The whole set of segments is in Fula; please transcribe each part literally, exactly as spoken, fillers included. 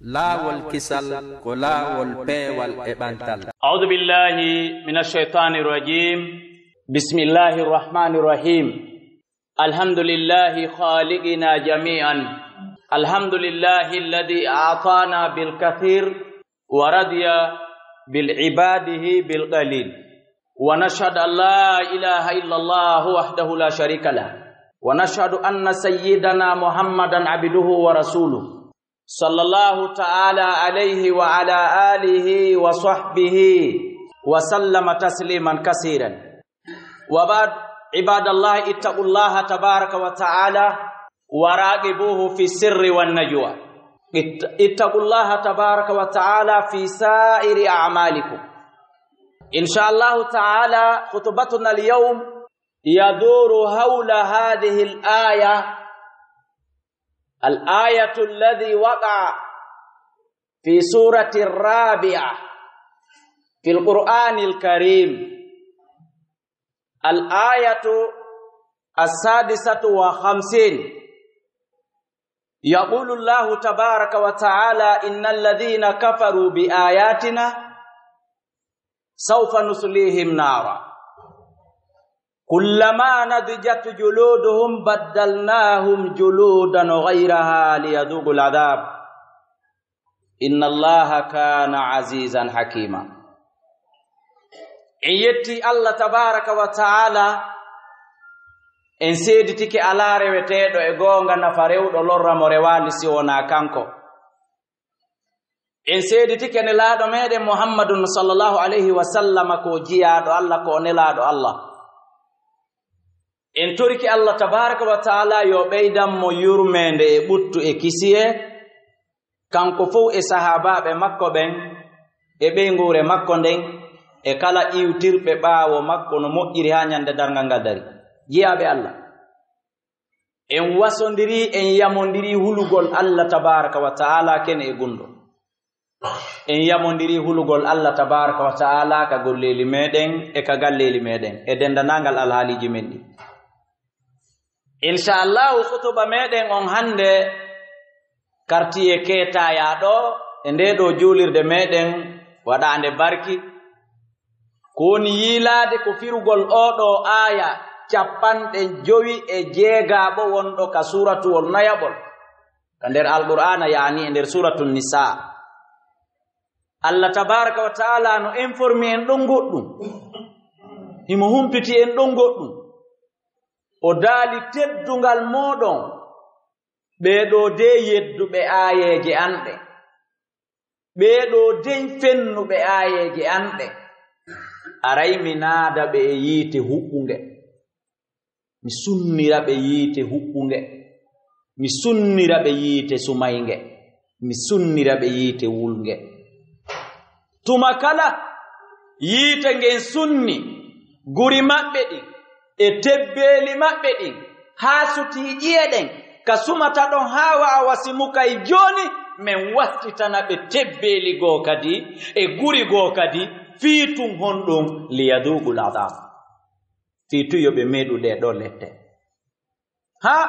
Laawol kisal ko laawol peewal e ɓantal. أعوذ بالله من الشيطان الرجيم. بسم الله الرحمن الرحيم. الحمد لله خالقنا جميعا. الحمد لله الذي أعطانا بالكثير ورضي بالعباده بالقليل. ونشهد أن لا إله إلا الله وحده لا شريك له. ونشهد أن سيدنا محمدا عبده ورسوله. صلى الله تعالى عليه وعلى آله وصحبه وسلم تسليما كثيرا. وبعد، عباد الله، اتقوا الله تبارك وتعالى وراقبوه في السر والنجوى. ات-، اتقوا الله تبارك وتعالى في سائر أعمالكم. إن شاء الله تعالى خطبتنا اليوم يدور حول هذه الآية، الآية الذي وقع في سورة الرابعة في القرآن الكريم، الآية السادسة وخمسين. يقول الله تبارك وتعالى: إن الذين كفروا بآياتنا سوف نصليهم نارا كلما نضجت جلودهم بدلناهم جلودا غيرها ليذوقوا العذاب إن الله كان عزيزا حكيما. En yetti Allah tabaraka wa ta'ala, en seeditike alaa reweteeɗo e goonga nafa rewɗo lorra mo rewaali si wonaa kanko. En seeditike nelaaɗo meɗen Muhammadun sallallahu alayhi wa sallama ko jiyaaɗo Allah, ko nelaaɗo Allah. En toriki Allah tabaraka wa ta'ala yo ɓeydan mo yurmeende e ɓuttu e kisiyee, kanko fof e sahaabaaɓe makko ɓen, e ɓeynguure makko nden, e kala iwtirɓe ɓaawo makko no moƴƴiri haa ñande darngal ngal dari. Jiyaaɓe Allah, en wasondirii, en yamondirii hulugol Allah tabaraka wa ta'ala kene e gunndoo. En yamondirii hulugol Allah tabaraka wa ta'ala ka golleeli meɗen e ka galleeli meɗen e denndanangal alhaaliiji men ɗi. Inchallahu, khutuba meɗen on hannde kartiyee keetaaya ɗo e ndee ɗoo juulirde meɗen waɗaande barki, ko woni yiilaade ko firugol oo ɗoo aaya cappanɗe jowi e jeegaɓo wonɗo ka suuratuwol nayaɓol ka nder Alqur'aana, yaani e nder Suuratu Nisaa. Allah tabaraka wa ta'ala no informi en ɗon goɗɗum, himo humpiti en ɗon goɗɗum. O daali teddungal mooɗon, ɓee ɗoo dee yedduɓe aayeeje an ɗen, ɓee ɗoo dey fennuɓe aayeeje an ɗen, aray mi naada ɓe e yiite huɓɓunge, mi sunnira ɓe yiite huɓɓunge, mi sunnira ɓe yiite sumaynge, mi sunnira ɓe yiite wulnge. Tuma kala yiite ngen sunni guri maɓɓe ɗin e tebbeeli maɓɓe ɗin, haa sutii ƴi'e ɗen ka sumata ɗon, haa wa'awa si mukay jooni, men wastitana ɓe tebbeeli goo kadi e guri goo kadi, fii tun honɗun? Liyaduuqul adaab, fii tun yo ɓe meeɗu ɗee ɗoo lette. Haa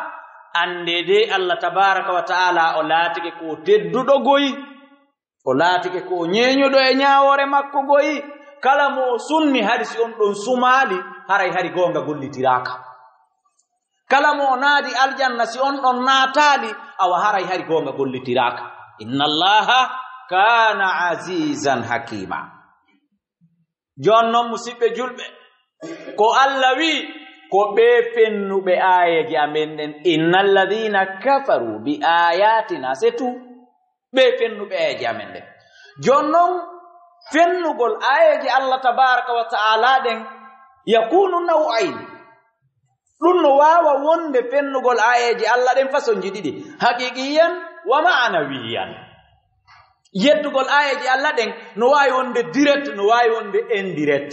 anndee dee, Allah tabaaraka wa ta'aala o laatike ko tedduɗo goy. O laatike ko o ñeeñuɗo e ñaawoore makko goy. Kala mo o sunni, hari si on ɗon sumaali, haray hari goonga gollitiraaka. Kala mo o naadi aljanna, si on ɗon naataali, awa haray hari goonga gollitiraaka. Inna Allaha kaana azizan hakiima. Jooni non, musiɓɓe julɓe, ko Allah wi'i, ko ɓee fennuɓe aayeeje amen ɗen, innal ladina kafaru bi ayatina, c'est tout. Ɓee fennuɓe aayeeje amen ɗen. Jooni non, fennugol aayeeje Allah tabaraka wa ta'ala ɗen, yakunu naw'ayni. Ɗum no waawa wonde fennugol aayeeje Allah ɗen fasonji ɗiɗi, haqiqiyan wa ma'anawiyan. Yeddugol aayeeje Allah ɗen no waawi wonde direct, no waawi wonde indirect,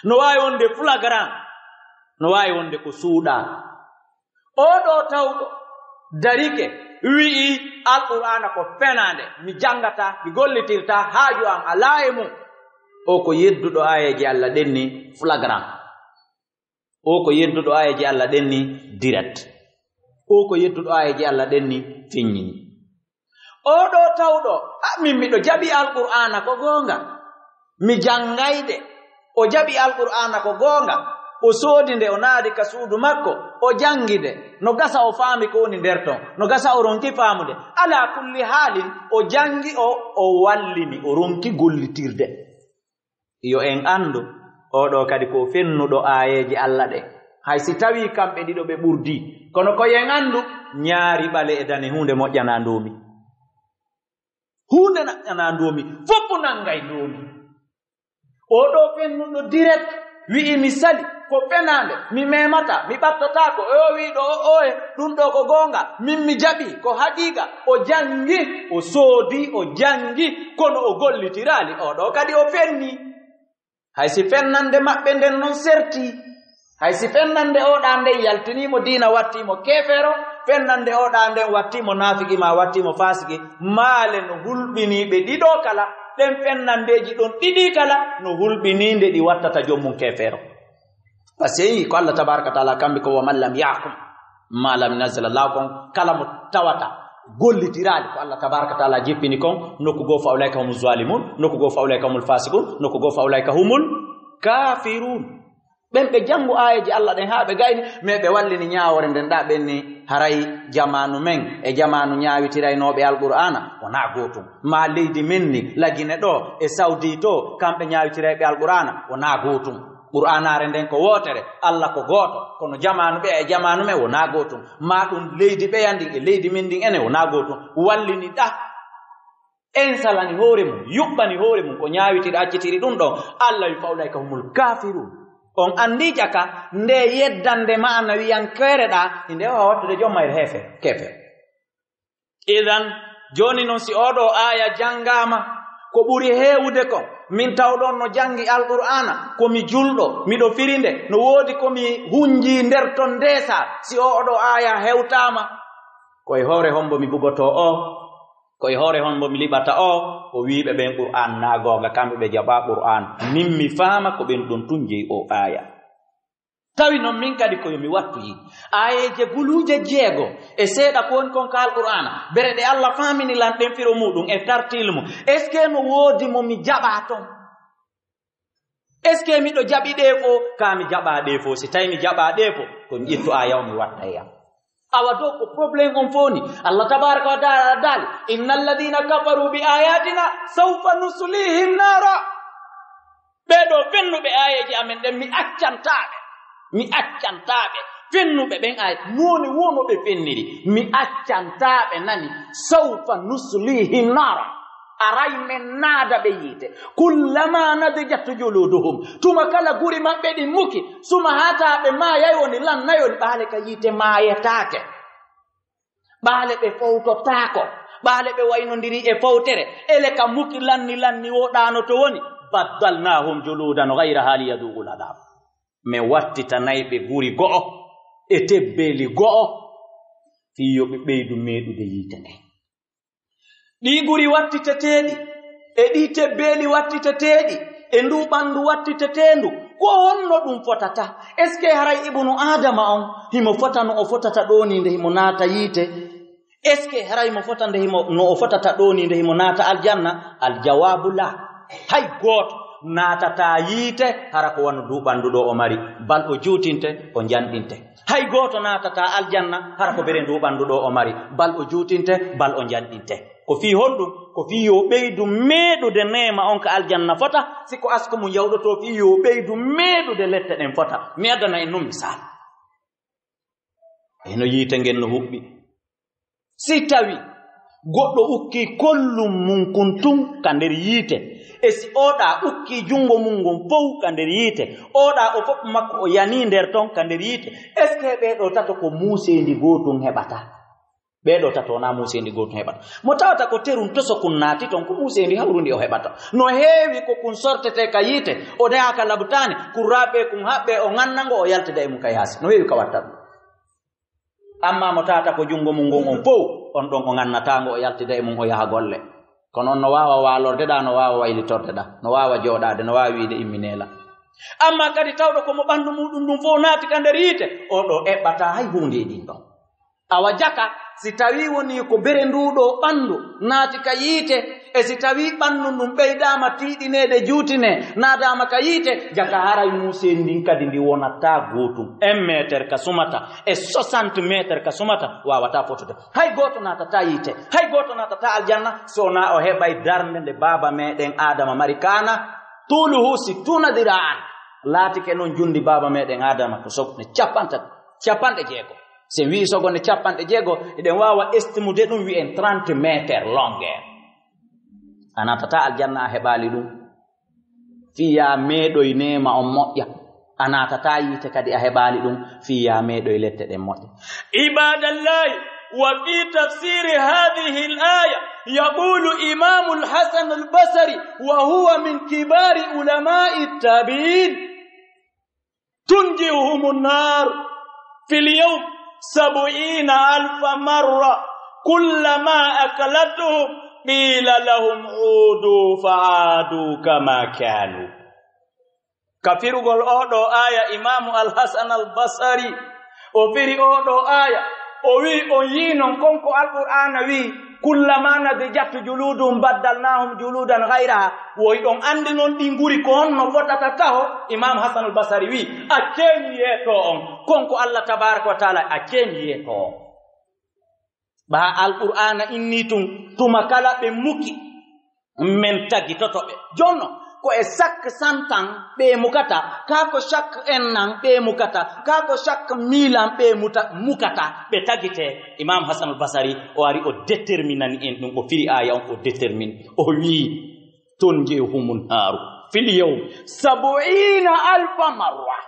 no waawi wonde flagrant, no waawi wonde ko suuɗaa. Oo ɗoo tawɗo darike, wi'i, Alqur'aana ko fenaande, mi janngataa, mi gollitirtaa, haaju an alaa e mum. O ko yedduɗo aayeeje Allah ɗen ni flagrant. O ko yedduɗo aayeeje Allah ɗen ni direct. O ko yedduɗo aayeeje Allah ɗen ni feññini. Oo ɗoo tawɗo, a, min miɗo jaɓi Alqur'aana ko goonga. Mi janngayde. O jaɓi Alqur'aana ko goonga. O soodi nde, o naadi ka suudu makko, o janngi nde. No gasa o faami ko woni nder ton. No gasa o ronki faamude. Alaa kulli haalin, o janngi, o, o wallini, o ronki gollitirde. Yo en anndu, oo ɗoo kadi ko fennuɗo aayeeje Alla ɗe. Hay si tawii kamɓe ɗiɗo ɓe ɓurdii, kono ko yo en anndu, ñaari ɓale e dane huunde moƴƴanaa ndoomi. Huunde moƴƴanaa ndoomi, fof nanngay ndoomi. Oo ɗoo fennuɗo direct, wi'i mi sali, ko fenaande, mi memataa, mi ɓattataako, e o wi'i ɗo o, oye, ɗum ɗoo ko goonga, min mi jaɓi, ko haqiiqa, o janngi, o soodi, o janngi, kono o gollitiraali, oo ɗoo kadi o fenni. Hay si fennande maɓɓe nden non serti, hay si fennande oo ɗaa nden yaltinii mo diina, wattii mo keefeero, fennande oo ɗaa nden wattii mo naafiki maa wattii mo faasiki, maale no hulɓinii ɓe ɗiɗo kala, ɗen fennandeeji ɗon ɗiɗi kala no hulɓinii nde ɗi wattata joom mum keefeero. Parce que ko Allah tabaaraka wa taala kambi ko, "Wa man lam yahkum ma lam yunzil Allah," kon kala mo tawata gollitiraali ko Allah tabaaraka wa taala jippini kon, nokku goo fa ulaika humu zalimun, nokku goo fa ulaika humul fasiqun, nokku goo fa ulaika humul kafirun. Ɓen ɓe janngu aayeeji Allah ɗen haa ɓe gayni, mais ɓe wallini ñaawoore nden ɗaa ɓen ni haray jamaanu men e jamaanu ñaawitiraynooɓe Alqur'aana wonaa gootum. Maa leydi men ni, Lagine ɗoo e Saudi to, kamɓe ñaawitirayɓe Alqur'aana wonaa gootum. Qur'aanaare nden ko wootere, Allah ko gooto, kono jamaanu ɓe e jamaanu men wonaa gootum. Maa ɗum leydi ɓeya ndin e leydi men ndin enen wonaa gootum. Wallini ɗaa. En salani hoore mum, yuɓɓani hoore mum, ko ñaawitiri accitiri ɗum ɗon, Allah wi, "Fa ulaika humul kafirun." On anndi jaka, nde yeddande maana wiyankeere ɗaa, inde o wattude joom mayre heefe, keefe. Idan, jooni non si oo ɗoo aaya janngaama, ko ɓuri heewude kon, min tawɗon no janngi Alqur'aana, ko mi julɗo, miɗo firi nde, no woodi ko mi hunjii nder ton ndeesa, si oo ɗoo aaya hewtaama, ko e hoore hombo mi bugotoo o? Ko e hoore hombo mi liɓata o? O wi'i ɓe ɓen Qur'aan naa goonga, kamɓe ɓe jaɓaa Qur'aan. Min mi faama ko ɓen ɗon tun jeyi o aaya. Tawi non min kadi ko yo mi wattu yi. Aayeeje guluuje jeego e seeɗa ko woni kon ka Alqur'aana. Bere ɗe Allah faamini lan ɗen firo muuɗum e tartiil mum. Est-ce que no woodi mo mi jaɓaa ton? Est-ce que miɗo jaɓi ɗee fof? Ka mi jaɓaa ɗee fof. Si tawi mi jaɓaa ɗee fof, ko mi ƴettu aaya o mi watta e am. Awa ɗoo ko problème on fof ni. Allah tabaaraka wa taala daali, "Inna alladhina kafaru bi ayatina sawfa nuslihim nara." Ɓee ɗoo fennuɓe aayeeje amen ɗen, mi accantaa ɓe. Mi accantaa ɓe. Fennuɓe ɓen aay, noone woo no ɓe fenniri. Mi accantaa ɓe, nani, sawfa nuslihim nara. Aray men naada ɓe yiite. Kullama nadijat juluduhum. Tuma kala guri maɓɓe ɗin muki. Suma hata ɓe maayay woni lannay woni ɓaale ka yiite maayetaake. Ɓaale ɓe fowtotaako. Ɓaale ɓe waynondiri e fowtere. Ele ka muki lanni lanni woo ɗaano to woni. Baddalnahum juludan ghayraha liyaduqul adab. Men wattitanay ɓe guri go'o e tebbeeli go'o fii yo ɓe ɓeydu meeɗude yiite nden. Ɗii guri wattiteteeɗi, e ɗii tebbeeli wattiteteeɗi, e nduu ɓanndu wattiteteendu, ko honno ɗum fotata? Est-ce que haray Ibnu Aadama on himo fota no o fotata ɗoo nii nde himo naata yiite? Est-ce que haray mo fota nde himo, no o fotata ɗoo nii nde himo naata aljanna? Aljawaabu laa. Hay gooto naatataa yiite hara ko wano nduu ɓanndu ɗoo o mari, bal o juutinte, o njanɗinte. Hay gooto naatataa aljanna hara ko bere nduu ɓanndu ɗoo o mari, bal o juutinte, bal o njanɗinte. Ko fii honɗum? Ko fii yo ɓeydu meeɗude neema on ka aljanna fota, si ko asku mum yawɗotoo fii yo ɓeydu meeɗude lette ɗen fota. Mi addana en nun misaal. Hino yiite ngen no huɓɓi. Si tawi goɗɗo ukkii kollum mum kun tun ka nder yiite, e si oo ɗaa ukkii junngo mum ngon fow ka nder yiite, oo ɗaa o fof makko o yanii nder ton ka nder yiite, est-ce que ɓee ɗoo tato ko muuseendi gootun heɓata? Ɓee ɗoo tato wonaa muuseendi gootun heɓata. Mo tawata ko terun toso kun naati ton, ko muuseendi hawrundi o heɓata. No heewi ko kun sortetee ka yiite, o dayaa ka labtaani, kun raaɓee kun haɓɓee, o ŋanna ngo, o yaltida e mum ka yaasi. No heewi ka watta ɗum. Amma mo tawata ko junngo mum ngon on fow, on ɗon o ŋannataa ngo, o yaltida e mum, o yaha golle. Kono on no waawa waalorde ɗaa, no waawa waylitorde ɗaa, no waawa jooɗaade, no waawa wiide immi neela. Amma kadi tawɗo ko mo ɓanndu muuɗum ndun fow naati ka nder yiite, oo ɗoo eɓɓataa hay huunde e ɗin ɗon. Awa jaka, Si tawii wonii ko bere nduu ɗoo ɓanndu naati ka yiite, e si tawii ɓanndu ndun ɓeydaama tiiɗineede, juutinee, naataama ka yiite, jaka haray muuseendi ndin kadi ndi wonataa gootun. Un mètre ka sumata e soixante mètres ka sumata waawataa fotude. Hay gooto naatataa yiite, hay gooto naatataa aljanna, si wonaa o heɓay darnde nde baaba meɗen Aadama mari kaana, tuuluhu sittuuna diraa'an. Laatike non njundi baaba meɗen Aadama ko soɓ-, ne capanɗe, capanɗe jeego. Si en wi'i soɓ-, ne capanɗe jeego, eɗen waawa estimude ɗun, wi'en trente mètres longueur. A naatataa aljanna a heɓaali ɗun. Fii yaa meeɗoy neema on moƴƴa. A naatataa yiite kadi a heɓaali ɗun. Fii yaa meeɗoy lette ɗen moƴƴa. عباد الله، وفي تفسير هذه الآية يقول إمام الحسن البصري وهو من كبار علماء التابعين: تنجئهم النار في اليوم سبعين ألف مرة، كلما أكلتهم قيل لهم عودوا فعادوا كما كانوا. Ka firugol oo ɗoo aaya, Imaamu Al-Hasan Al-Basari, o firi oo ɗoo aaya, o wi'i, on yi'i non kon ko Alqur'aana wi'i, "Kullamaa nadijat juluuduhum baddalnaahum juluudan gayrahaa." Wo hiɗon anndi non ɗi nguri ko honno fotata taho? Imaamu Hasan Al-Basari wi'i, "Accee mi yeetoo on kon ko Alla Tabaaraka wa Taala, accee mi yeetoo on." Ɓaa Alqur'aana innii tun, tuma kala ɓe muki, men tagitoto ɓe. Jonno, ko e chaque cent ans ɓe mukata, kaa ko chaque un an ɓe mukata, kaa ko chaque mille ans ɓe muta-, mukata, ɓe tagitee. Imam Hasan al Basari, o ari, o déterminani en ɗum, o firi aaya on, o détermine, o wi'i, "Tunjihumun naaru fil yawm sab'ina alfa marra."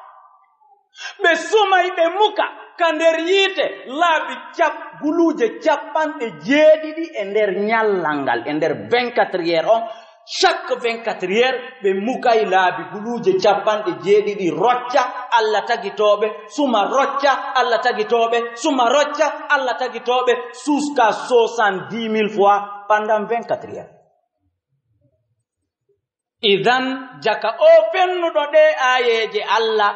Ɓe sumay ɓe muka ka nder yiite laabi cap-, guluuje capanɗe jeeɗiɗi e nder ñallal ngal, e nder vingt-quatre heures on. Chaque vingt-quatre heures, ɓe mukay laabi guluuje capanɗe jeeɗiɗi, rocca, Alla tagitooɓe, suma, rocca, Alla tagitooɓe, suma, rocca, Alla tagitooɓe, jusqu'à soixante-dix mille fois pendant vingt-quatre heures. Idan, jaka o fennuɗo ɗee aayeeje Alla,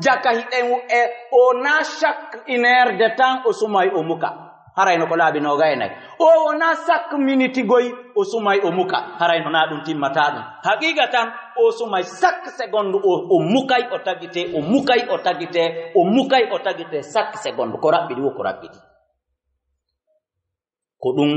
jaka hiɗen e, o na chaque une heure de temps o sumay o muka. Haray no ko laabi noogay e nayi. O wona chaque minute goy o sumay o muka. Haray no na ɗum timmata ɗum. Haqiqa tan, o sumay chaque seconde o, o mukay o tagite, o mukay o tagite, o mukay o tagite chaque seconde. Ko raɓɓiɗi wo ko raɓɓiɗi. Ko ɗum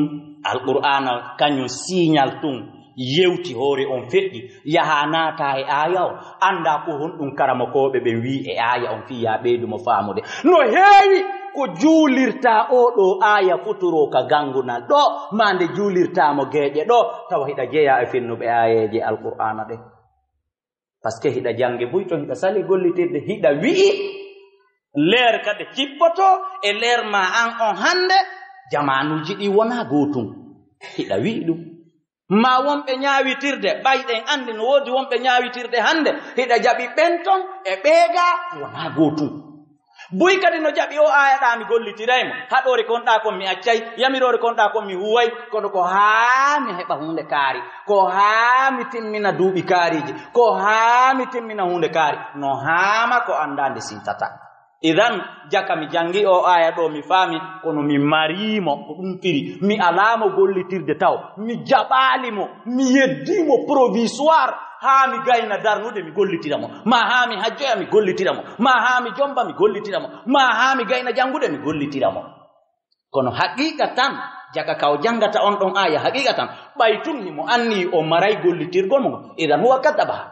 Alqur'aana kañum siñal tun yewti hoore on feƴƴi, yaha naata e aaya on, annda ko honɗum karamokooɓe ɓen wi'i e aaya on fii yaa ɓeydu mo faamude. No heewi ko juulirta oo ɗoo aaya futuro ka ganngunal ɗoo, maa nde juulirta mo geeƴe ɗoo, tawa hiɗa jeyaa e fennuɓe aayeeje Alqur'aana ɗen. Parce que hiɗa jannge buy ton, hiɗa sali gollitirde, hiɗa wi'i leer kade cippoto e leer ma an on hannde, jamaanuuji ɗi wona gootum. Hiɗa wi'i ɗum. Ma wonɓe ñaawitirde, ɓay ɗen anndi no woodi wonɓe ñaawitirde hannde, hiɗa jaɓi ɓen ton e ɓeega wona gootum. Buy kadi no jaɓi o aaya ɗa mi gollitiray mo. Haɗoore kon ɗa kon mi accay, yamiroore kon ɗa kon mi huway, kono ko haa mi heɓa huunde kaari, ko haa mi timmina duuɓi kaariiji, ko haa mi timmina huunde kaari, no haa ma ko annda nde sintata. Idan, jaka mi janngi o aaya ɗo mi faami, kono mi marii mo, ko ɗum firi, mi alaa mo gollitirde taw, mi jaɓaali mo. Mi yeddii mo provisoire haa mi gayna darnude mi gollitira mo, maa haa mi hajjoya mi gollitira mo, maa haa mi jomba mi gollitira mo, maa haa mi gayna janngude mi gollitira mo. Kono haqiiqa tan, jaka ka o janngata on ɗon aaya, haqiiqa tan, ɓay tun himo anni o maray gollitirgol mo, idan huwa kaddabaha.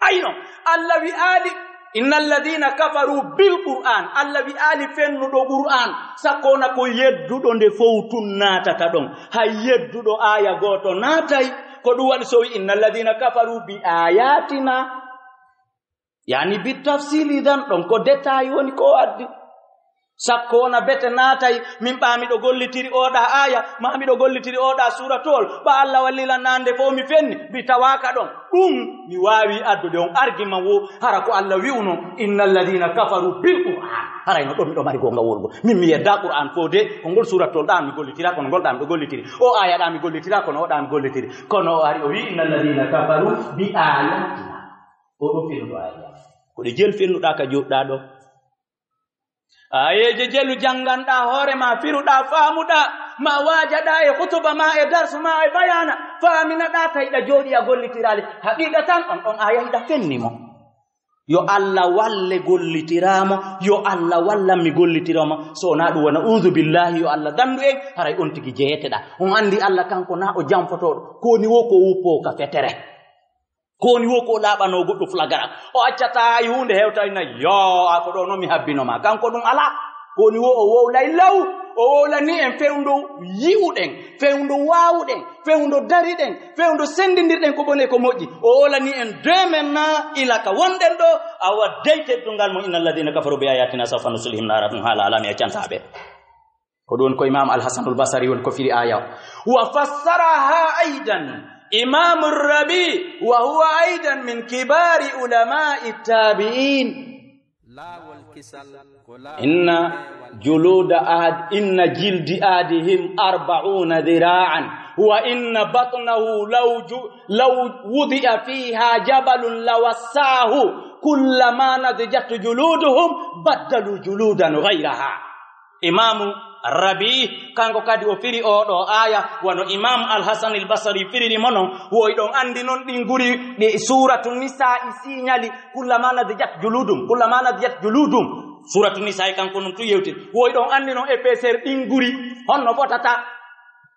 Ayno, Allah wi'aali, "Innal ladina kafaru bil Qur'an." Allah wi'aali fennuɗo Qur'an, sakko wona ko yedduɗo nde fow tun naatata ɗon. Hay yedduɗo aaya gooto naatay. Ko ɗum waɗi so wi'i, "Innal ladina kafaru bi ayatina." Yani bi tafsili dan ɗon ko détail woni ko addi. Sakko wona bete naatay, min ɓaa miɗo gollitiri oɗa aaya, maa miɗo gollitiri oɗa suratol, ɓa Allah wallilan nande fof mi fenni, mi tawaaka ɗon. Ɗum mi waawi addude on argument wo, hara ko Allah wi'uno, "Innal ladina kafaru bil Qur'an." Haray no ɗo miɗo mari gonga worgo. Min mi yedda Qur'an fof de, ko ngol suratol ɗan mi gollitira, kono ngol ɗan miɗo gollitiri. O aaya ɗan mi gollitira, kono o ɗan mi gollitiri. Kono o ari o wi'i, "Innal ladina kafaru bi ayatina." O ɗo fennuɗo aaya. Ko ɗe jel fennuɗa ka joɗɗa ɗo. Aayeeje jelu jannganɗaa hoore ma, firuɗaa, faamuɗaa, ma waajaɗaa e hutuba ma, e darsu ma, e bayaana, faaminaɗaa, tawiɗa jooɗi a gollitiraali. Haqiiqa tan, on ɗon aaya hiɗa fenni mo. Yo Allah walle gollitiraamo, yo Allah wallan mi gollitiraamo. So wonaa ɗum, wona uudu billahi, yo Allah dandu en, haray on tigi jeyeteɗaa. On anndi Allah kanko na o janfotooɗo. Ko woni wo ko wuppoo ka fetere. Ko woni wo ko laaɓanoo goɗɗo flagara. O accataa hay huunde hewta ina, yo, a ko ɗo noon mi habbino ma. Kanko ɗum alaa. Ko woni wo o wowlay law. O wowlani en fewndo yi'uɗen, fewndo waawuɗen, fewndo dariɗen, fewndo senndindirɗen ko bone ko moƴƴi. O wowlani en demen na ila ka wonɗen ɗo, awa dey teddungal mo, inna alladina kafaru bi ayatina sawfa nuslihim nara, ɗum haala alami accantaaɓe. Ko ɗum ko Imam Al-Hasanul Basari woni ko firi aya o. Wa fassaraha aidan Imam Rabi wa huwa aidan min kibari ulamai tabi'in. Laawol kisal ko laawol Inna peewal. Juluda ahad, inna jildi ahadihim arba'una dhira'an, wa inna batnahu law ju-, law wudi'a fiha jabalun lawassa'ahu, kullama nadijat juluduhum baddalu juludan ghayraha. Imaamu Rabi, kanko kadi o firi oo ɗoo aaya, wano Imaamu Al-Hasan Al-Basri firiri mo non, wo iɗon anndi non ɗin guri ɗi Suuratu Nisaa'i siiñali, "Kullama nadijat juludum, kullama nadijat juludum." Suuratu Nisaa'i kanko non tun yewtiri. Wo iɗon anndi non épaisseur ɗin guri, honno fotata.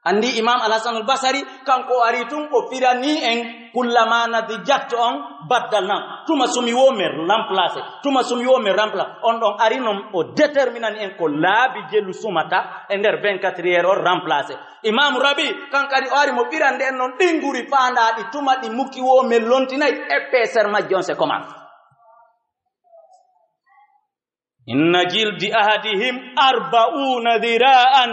Anndi Imam Al-Hasan Al-Basri, kanko o ari tun, o firani en, "Kullama nadijat" on baddalna. Tuma sumi wo men remplacer. Tuma sumi wo men remplacer. On ɗon ari non, o déterminani en ko laabi jelu sumata e nder vingt-quatre heures o remplacer. Imam Rabi, kanko kadi o ari mo firande en non ɗin guri faandaaɗi, tuma ɗi muki wo men lontinay épaisseur majji on, c'est comment? Inna jildi ahadihim arba'una dhira'an,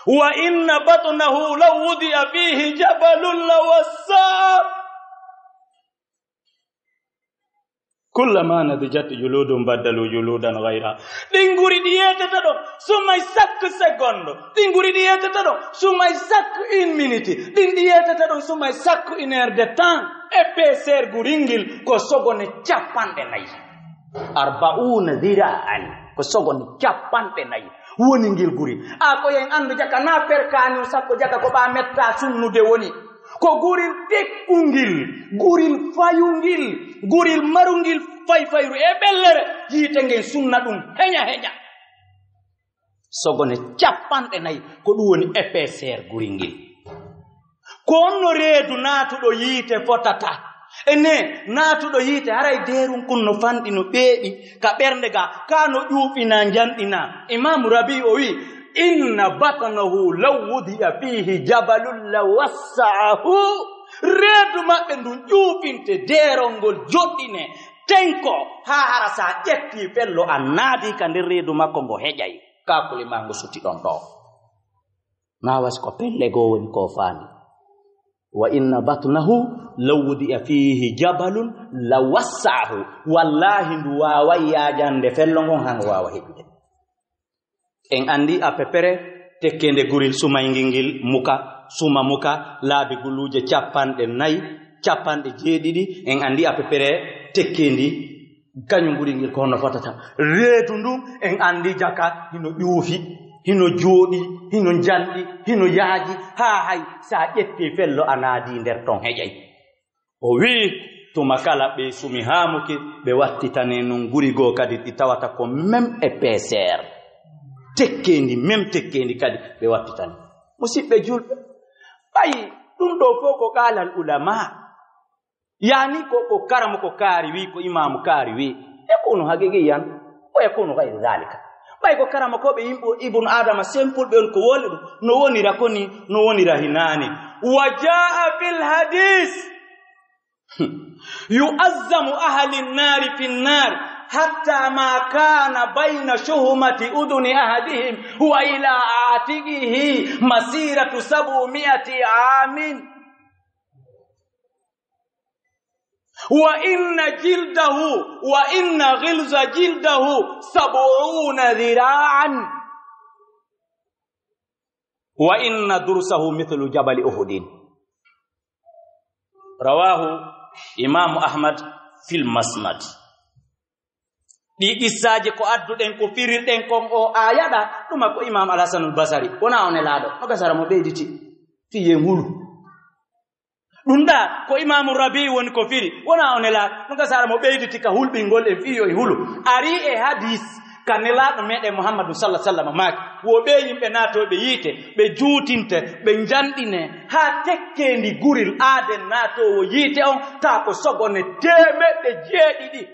wa inna batnahu law wudi'a fihi jabalun lawassa. Kullama nadijat juludum baddalu juludan ghayra. Ɗin guri ɗi yeetata ɗon, sumay chaque seconde. Ɗin guri ɗi yeetata ɗon, sumay chaque une minute. Ɗin ɗi yeetata ɗon, sumay chaque une heure de temps. Épaisseur guringil ko sogone capanɗe nayi. Arba'una dhira'an, ko sogone capanɗe nayi woni ngil guri. A ko yen anndu jaka na perkani o sappo jaka ko ɓa metta sunnude woni. Ko guril tekkungil, guril fayungil, guril marungil fayfayru e ɓellere, yiite ngen sunna ɗum heña heña. Sogone capanɗe nayi, ko ɗum woni épaisseur guri ngil. Ko honno reedu naatuɗo yiite fotata? E ne naatuɗo yiite, haray deerum kun no fanɗi, no ɓeeɓi ka ɓernde ga, ka no ƴuuɓina, njanɗina. Imam Rabi o wi, "Inna batnahu law wudi'a fihi jabalun la wassa'ahu." Reedu maɓɓe ndun ƴuuɓinte deerol ngol, joɗɗine, tenko, haa hara sa ƴetti fello a naadi ka nder reedu makko ngo heƴay. Kaakuli ma ngo suti ɗon ɗo. Na wasi ko pelle goo woni ko faami. "Wa inna batnahu law wudi'a fihi jabalun la wassa'ahu." Wallahi ndu waaway yaajande fello ngon haa ngo waawa heƴude. En anndi à peu près tekkeende guril sumayngel ngel muka, suma muka, laabi guluuje capanɗe nayi, capanɗe jeeɗiɗi, en anndi à peu près tekkeendi, kañum guril ngel ko honno fotata. Reedu ndun, en anndi jaka, hino ƴuufi, hino jooɗi, hino njanɗi, hino yaaji, haa hay sa ƴetti fello a naadi nder ton heƴay. O wi'i, tuma kala ɓe sumi haa muki, ɓe wattitane non guri goo kadi ɗi tawata ko même épaisseur. Tekkeendi, même tekkeendi kadi ɓe wattitane. Musidɓe julɓe, ɓay ɗum ɗo fof ko qaalal ulama. Yaani ko, ko karamo ko kaari wi, ko imaamu kaari wi. Yakunu haqiqiyan, wa yakunu ghayru dhalika. Ɓay ko karamo ko ɓe yimɓe Ibnu Adama simple ɓe on ko woli ɗum. No wonira ko ni, no wonira hinaani. Wa jaa fil hadis. يعظم أهل النار في النار حتى ما كان بين شحمة أذن أحدهم وإلى عاتقه مسيرة سبعمائة عام. وإن جلده، وإن غلظ جلده سبعون ذراعا. وإن ضرسه مثل جبل أحد. رواه إمام أحمد في المسند. Ɗi qissaaji ko adduɗen, ko firirɗen kon o aayaɗa, ɗuma ko Imam Al-Hasanul Basari. Wona o nelaaɗo, no gasara mo ɓeyditi. Fii yen hulu. Ɗum ɗa, ko Imaamu Rabii woni ko firi. Wona o nelaaɗo, no gasara mo ɓeyditi ka hulɓingol en fii yo e hulu. Ari e hadis ka nelaaɗo meɗen Muhammadu sallallahu alaihi wasallam maaki. Wo ɓe yimɓe naatooɓe yiite, ɓe juutinte, ɓe njanɗine, haa tekkeendi guril aaden naatoowo yiite on, taa ko sogone teemeɗɗe jeeɗiɗi.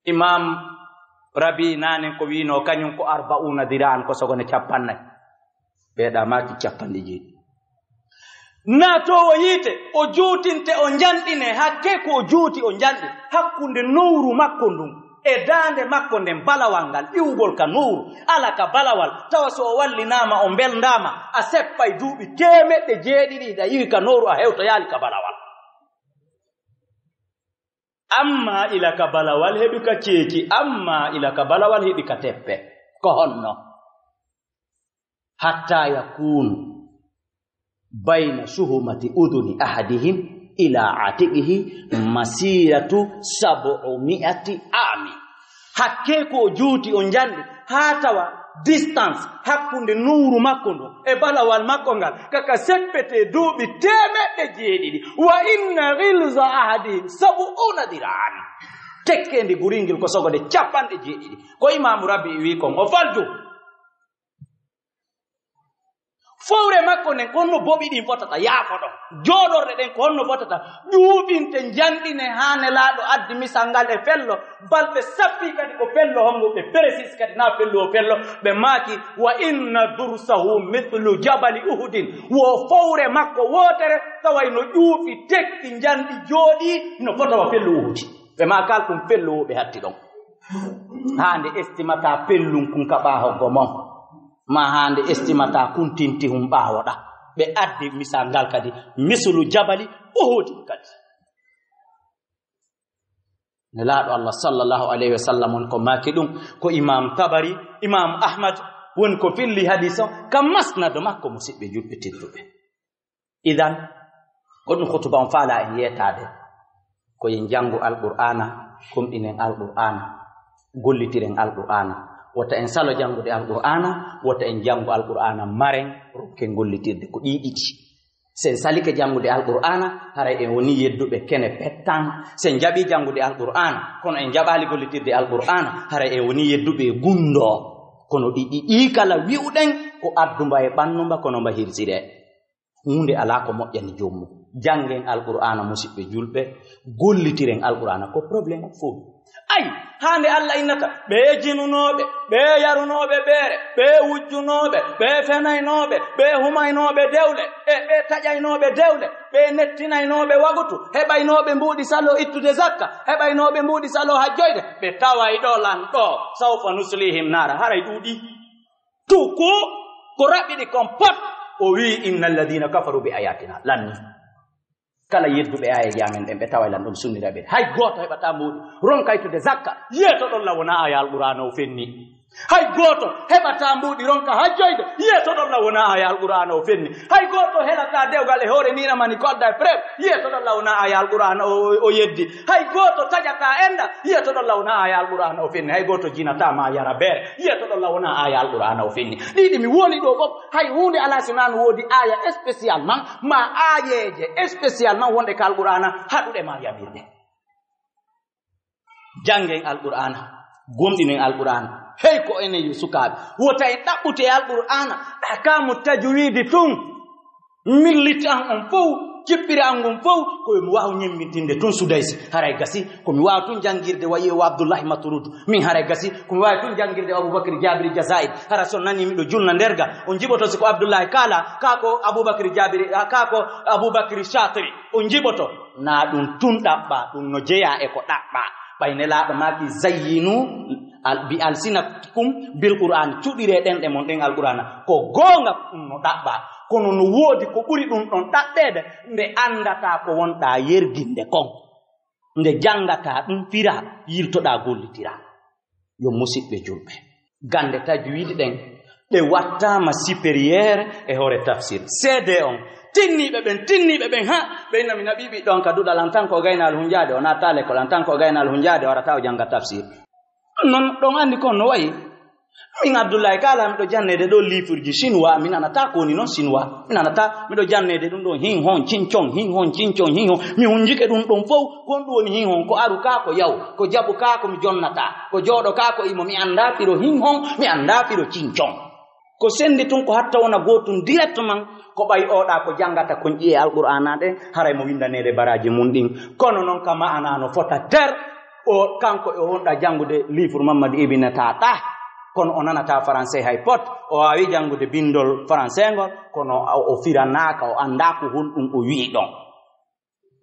Imam Rabi nanen ko wiino, kañum ko arba'una diraan, ko sogone cappannayi. Ɓeeɗa maaki cappanɗe jeeɗi. Naatoowo yiite, o juutinte, o njanɗine, hakke ko o juuti, o njanɗi. Hakkunde nowru makko ndun e daande makko nden, balawal ngal, iwugol ka nowru, ala ka balawal, tawa so o wallinaama, o mbelndaama, a seppay duuɓi teemeɗɗe jeeɗiɗi, hiɗa iwi ka nowru, a hewtoyaali ka balawal. Amma ila ka balawal heɓi ka ceeki, amma ila ka balawal heɓi ka teppe. Ko honno? Hatta yakunu bayna suhumati uduni ahadihim ila atiqihi masiratu sab'umi'ati ami. Hakke ko o juuti, o njanɗi, haa tawa distance hakkunde nowru makko ndo e balawal makko ngal, kaka seppete duuɓi teemeɗɗe jeeɗiɗi. Wa inna ghilza ahadihim sab'una diraan. Tekkeendi guringil ko sogode cappanɗe jeeɗiɗi. Ko Imaamu Rabi wi kon, o falju. Fowre makko nden, ko honno boɓi ɗin fotata, yaafo ɗon. Jooɗorɗe ɗen, ko honno fotata? Ƴuuɓinte, njanɗine, haa nelaaɗo addi misal ngal e fello. Balɗe sappi kadi ko fello, hongo ɓe précis kadi, na fello o fello. Ɓe maaki, "Wa inna dursahu mithlu jabali Uhudin." Wo fowre makko wootere, taway no ƴuufi, tekki, njanɗi, jooɗi, no fota wa fello Uhudi. Ɓe maakal ɗum fello wo ɓe hatti ɗon. Haa nde estimata pellun kun ka ɓaawo gomon. Ma haa nde estimata kun tinti hun ɓaawoɗa. Ɓe addi misal ngal kadi, mislu jabali Uhudin kadi. Nelaaɗo Allah sallallahu alayhi wa sallam on ko maaki ɗum, ko Imam Tabari, Imam Ahmad woni ko filli hadis on ka masnad makko, musiɓɓe julɓe tedduɓe. Idan, ko ɗum khutuba on faala en yeetaade. Ko en janngu Alqur'aana, gomɗinen Alqur'aana, gollitiren Alqur'aana. Wota en salo janngude Alqur'aana, wota en janngu Alqur'aana maren, rokken gollitirde ko ɗii ɗiɗi. So en salike janngude Alqur'aana, haray en woni yedduɓe kene pettan. So en jaɓii janngude Alqur'aana, kono en jaɓaali gollitirde Alqur'aana, haray en woni yedduɓe e gunndoo. Kono ɗi ɗiɗi kala wi'uɗen ko addumba e ɓannumba, kono mba hirsiree. Huunde alaa ko moƴƴani joomum. Janngen Alqur'aana, musiɓɓe julɓe, gollitiren Alqur'aana, ko problème fof. Ay, haa nde Allah innata, ɓe jinunooɓe, ɓe yarunooɓe beere, ɓe wujjunooɓe, ɓe fenaynooɓe, ɓe humaynooɓe dewle, e ɓe taƴaynooɓe dewle, ɓe nettinaynooɓe wagutu, heɓaynooɓe mbuuɗi salo ittude zakka, heɓaynooɓe mbuuɗi salo hajjoyde, ɓe taway ɗo lan ɗo, sawfa nuslihim naara, haray ɗuuɗi. Tout ko, ko raɓɓiɗi kon pot, o wi'i, "Inna alladhina kafaru bi ayatina." Lanni. Kala yedduɓe aayeeje amen ɗen, ɓe taway lan ɗum sunnira ɓe. Hay gooto heɓataa mbuuɗi, ronka ittude zakka, yeeto ɗon la wona aya Alqur'aana o fenni. Hay gooto heɓataa mbuuɗi, ronka hajjoyde, yeeto ɗon la wona aya Alqur'aana o fenni. Hay gooto helataa dewgal e hoore niira mani ko adda e preuve, yeeto ɗon la wona aya Alqur'aana o, o, o yeddi. Hay gooto taƴataa enda, yeeto ɗon la wona aya Alqur'aana o fenni. Hay gooto jinataa ma yara beere, yeeto ɗon la wona aya Alqur'aana o fenni. Ɗiɗi mi woni ɗo fof, hay huunde alaa si wonaa no woodi aya spécialement, ma aayeeje spécialement wonɗe ka Alqur'aana haɗuɗe ma yamirde. Janngen Alqur'aana, gomɗinen Alqur'aana. Hey ko enen yo sukaaɓe, wota en ɗaɓɓute e Alqur'aana ahkaamu tajwiidi tun. Millit an on fow, cippiri an ngun fow, ko mi waaw ñemmintinde tun Sudaysi. Haray gasi, ko mi waawa tun janngirde wayi o Abdullahi Maturud. Min haray gasi, ko mi waawi tun janngirde o Abubakar Jabiri Jazair. Hara so nani miɗo julna nder ga, on jiɓoto si ko Abdullahi Kaala, kaa ko Abubakar Jabiri, kaa ko Abubakar Shatiri. On jiɓoto. Na ɗum tun ɗaɓɓa, ɗum no jeyaa e ko ɗaɓɓa. Ɓay Nelaaɗo maaki, "Zayyinu al-, bi alsinatikum bil Qur'an." Cuɗiree ɗenɗe mon ɗen Alqur'aana. Ko goonga ɗum no ɗaɓɓa. Kono no woodi ko ɓuri ɗum ɗon ɗaɓɓeede, nde anndataa ko wonɗaa yerginde kon. Nde janngataa ɗum firaa, yiltoɗaa gollitiraa. Yo musiɓɓe julɓe, gannde tajwiidi ɗen, ɗe wattaama supérieur e hoore tafsir. C D on, tinniiɓe ɓen, tinniiɓe ɓen, ha, ɓe inna mi naɓii ɓiɗɗo on ka duɗal an tan ko o gaynaali hunjaade, o naatataa lekkol an tan ko o gaynaali hunjaade, o arata o jannga tafsir. Non ɗon anndi kon no wayi. Min Abdullahi Kala, miɗo janneede ɗo liifurji chinois, mi nanataa ko woni non chinois. Mi nanataa, miɗo janneede ɗum ɗon hin hon, cin con, hin hon, cin con, hin hon. Mi hunjike ɗum ɗon fow, ko honɗum woni hin hon? Ko aru kaa ko yaw, ko jaɓu kaa ko mi jonnataa, ko jooɗo kaa ko imo, mi anndaa firo hin hon, mi anndaa firo cin con. Ko senndi tun ko hatta wona gootun directement, ko ɓay oɗa ko janngata kon ƴi'e Alqur'aana ɗen, haray mo winndaneede baraaji mun ɗin. Kono non ka ma'ana no fota ter, o kanko e honɗa janngude livre Mammadu Ibn Tata, kono o nanataa français hay pot, o waawi janngude binndol français ngol, kono o, o firanaaka, o anndaa ko honɗum o wi'i ɗon.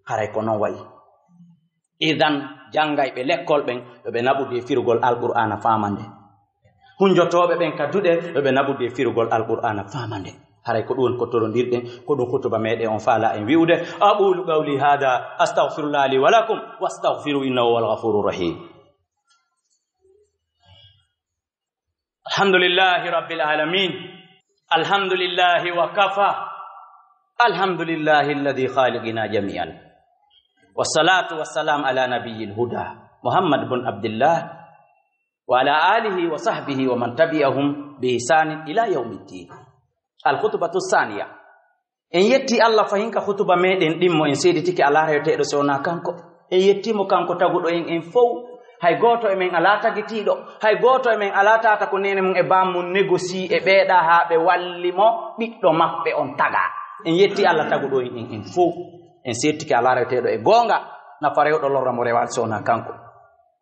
Haray ko non wayi. Idan, janngayɓe lekkol ɓen, yo ɓe naɓude e firugol Alqur'aana faamande. Hunjotooɓe ɓen ka duɗe, yo ɓe naɓude e firugol Alqur'aana faamande. Haray ko ɗum woni ko torondirɗen, ko ɗum hutuba meɗen on faala en wi'ude. أقول قولي هذا، أستغفر الله لي ولكم، واستغفروه إنه هو الغفور الرحيم. الحمد لله رب العالمين. الحمد لله وكفى. الحمد لله الذي خالقنا جميعا. والصلاة والسلام على نبي الهدى محمد بن عبد الله وعلى آله وصحبه ومن تبعهم بإحسان إلى يوم الدين. الخطبة الثانية. En yetti Allah fahin ka hutuba meɗen ɗimmo, en seeditike alaa reweteeɗo si wonaa kanko. En yetti mo kanko taguɗo en, en fow. Hay gooto e men alaa tagitiiɗo. Hay gooto e men alaa tata ko neene mum e baam mum négocier e ɓeeɗa haa ɓe walli mo ɓiɗɗo maɓɓe on tagaa. En yetti Allah taguɗo en, en, en fow. En seeditike alaa reweteeɗo e goonga nafa rewɗo lorra mo rewaade si wonaa kanko.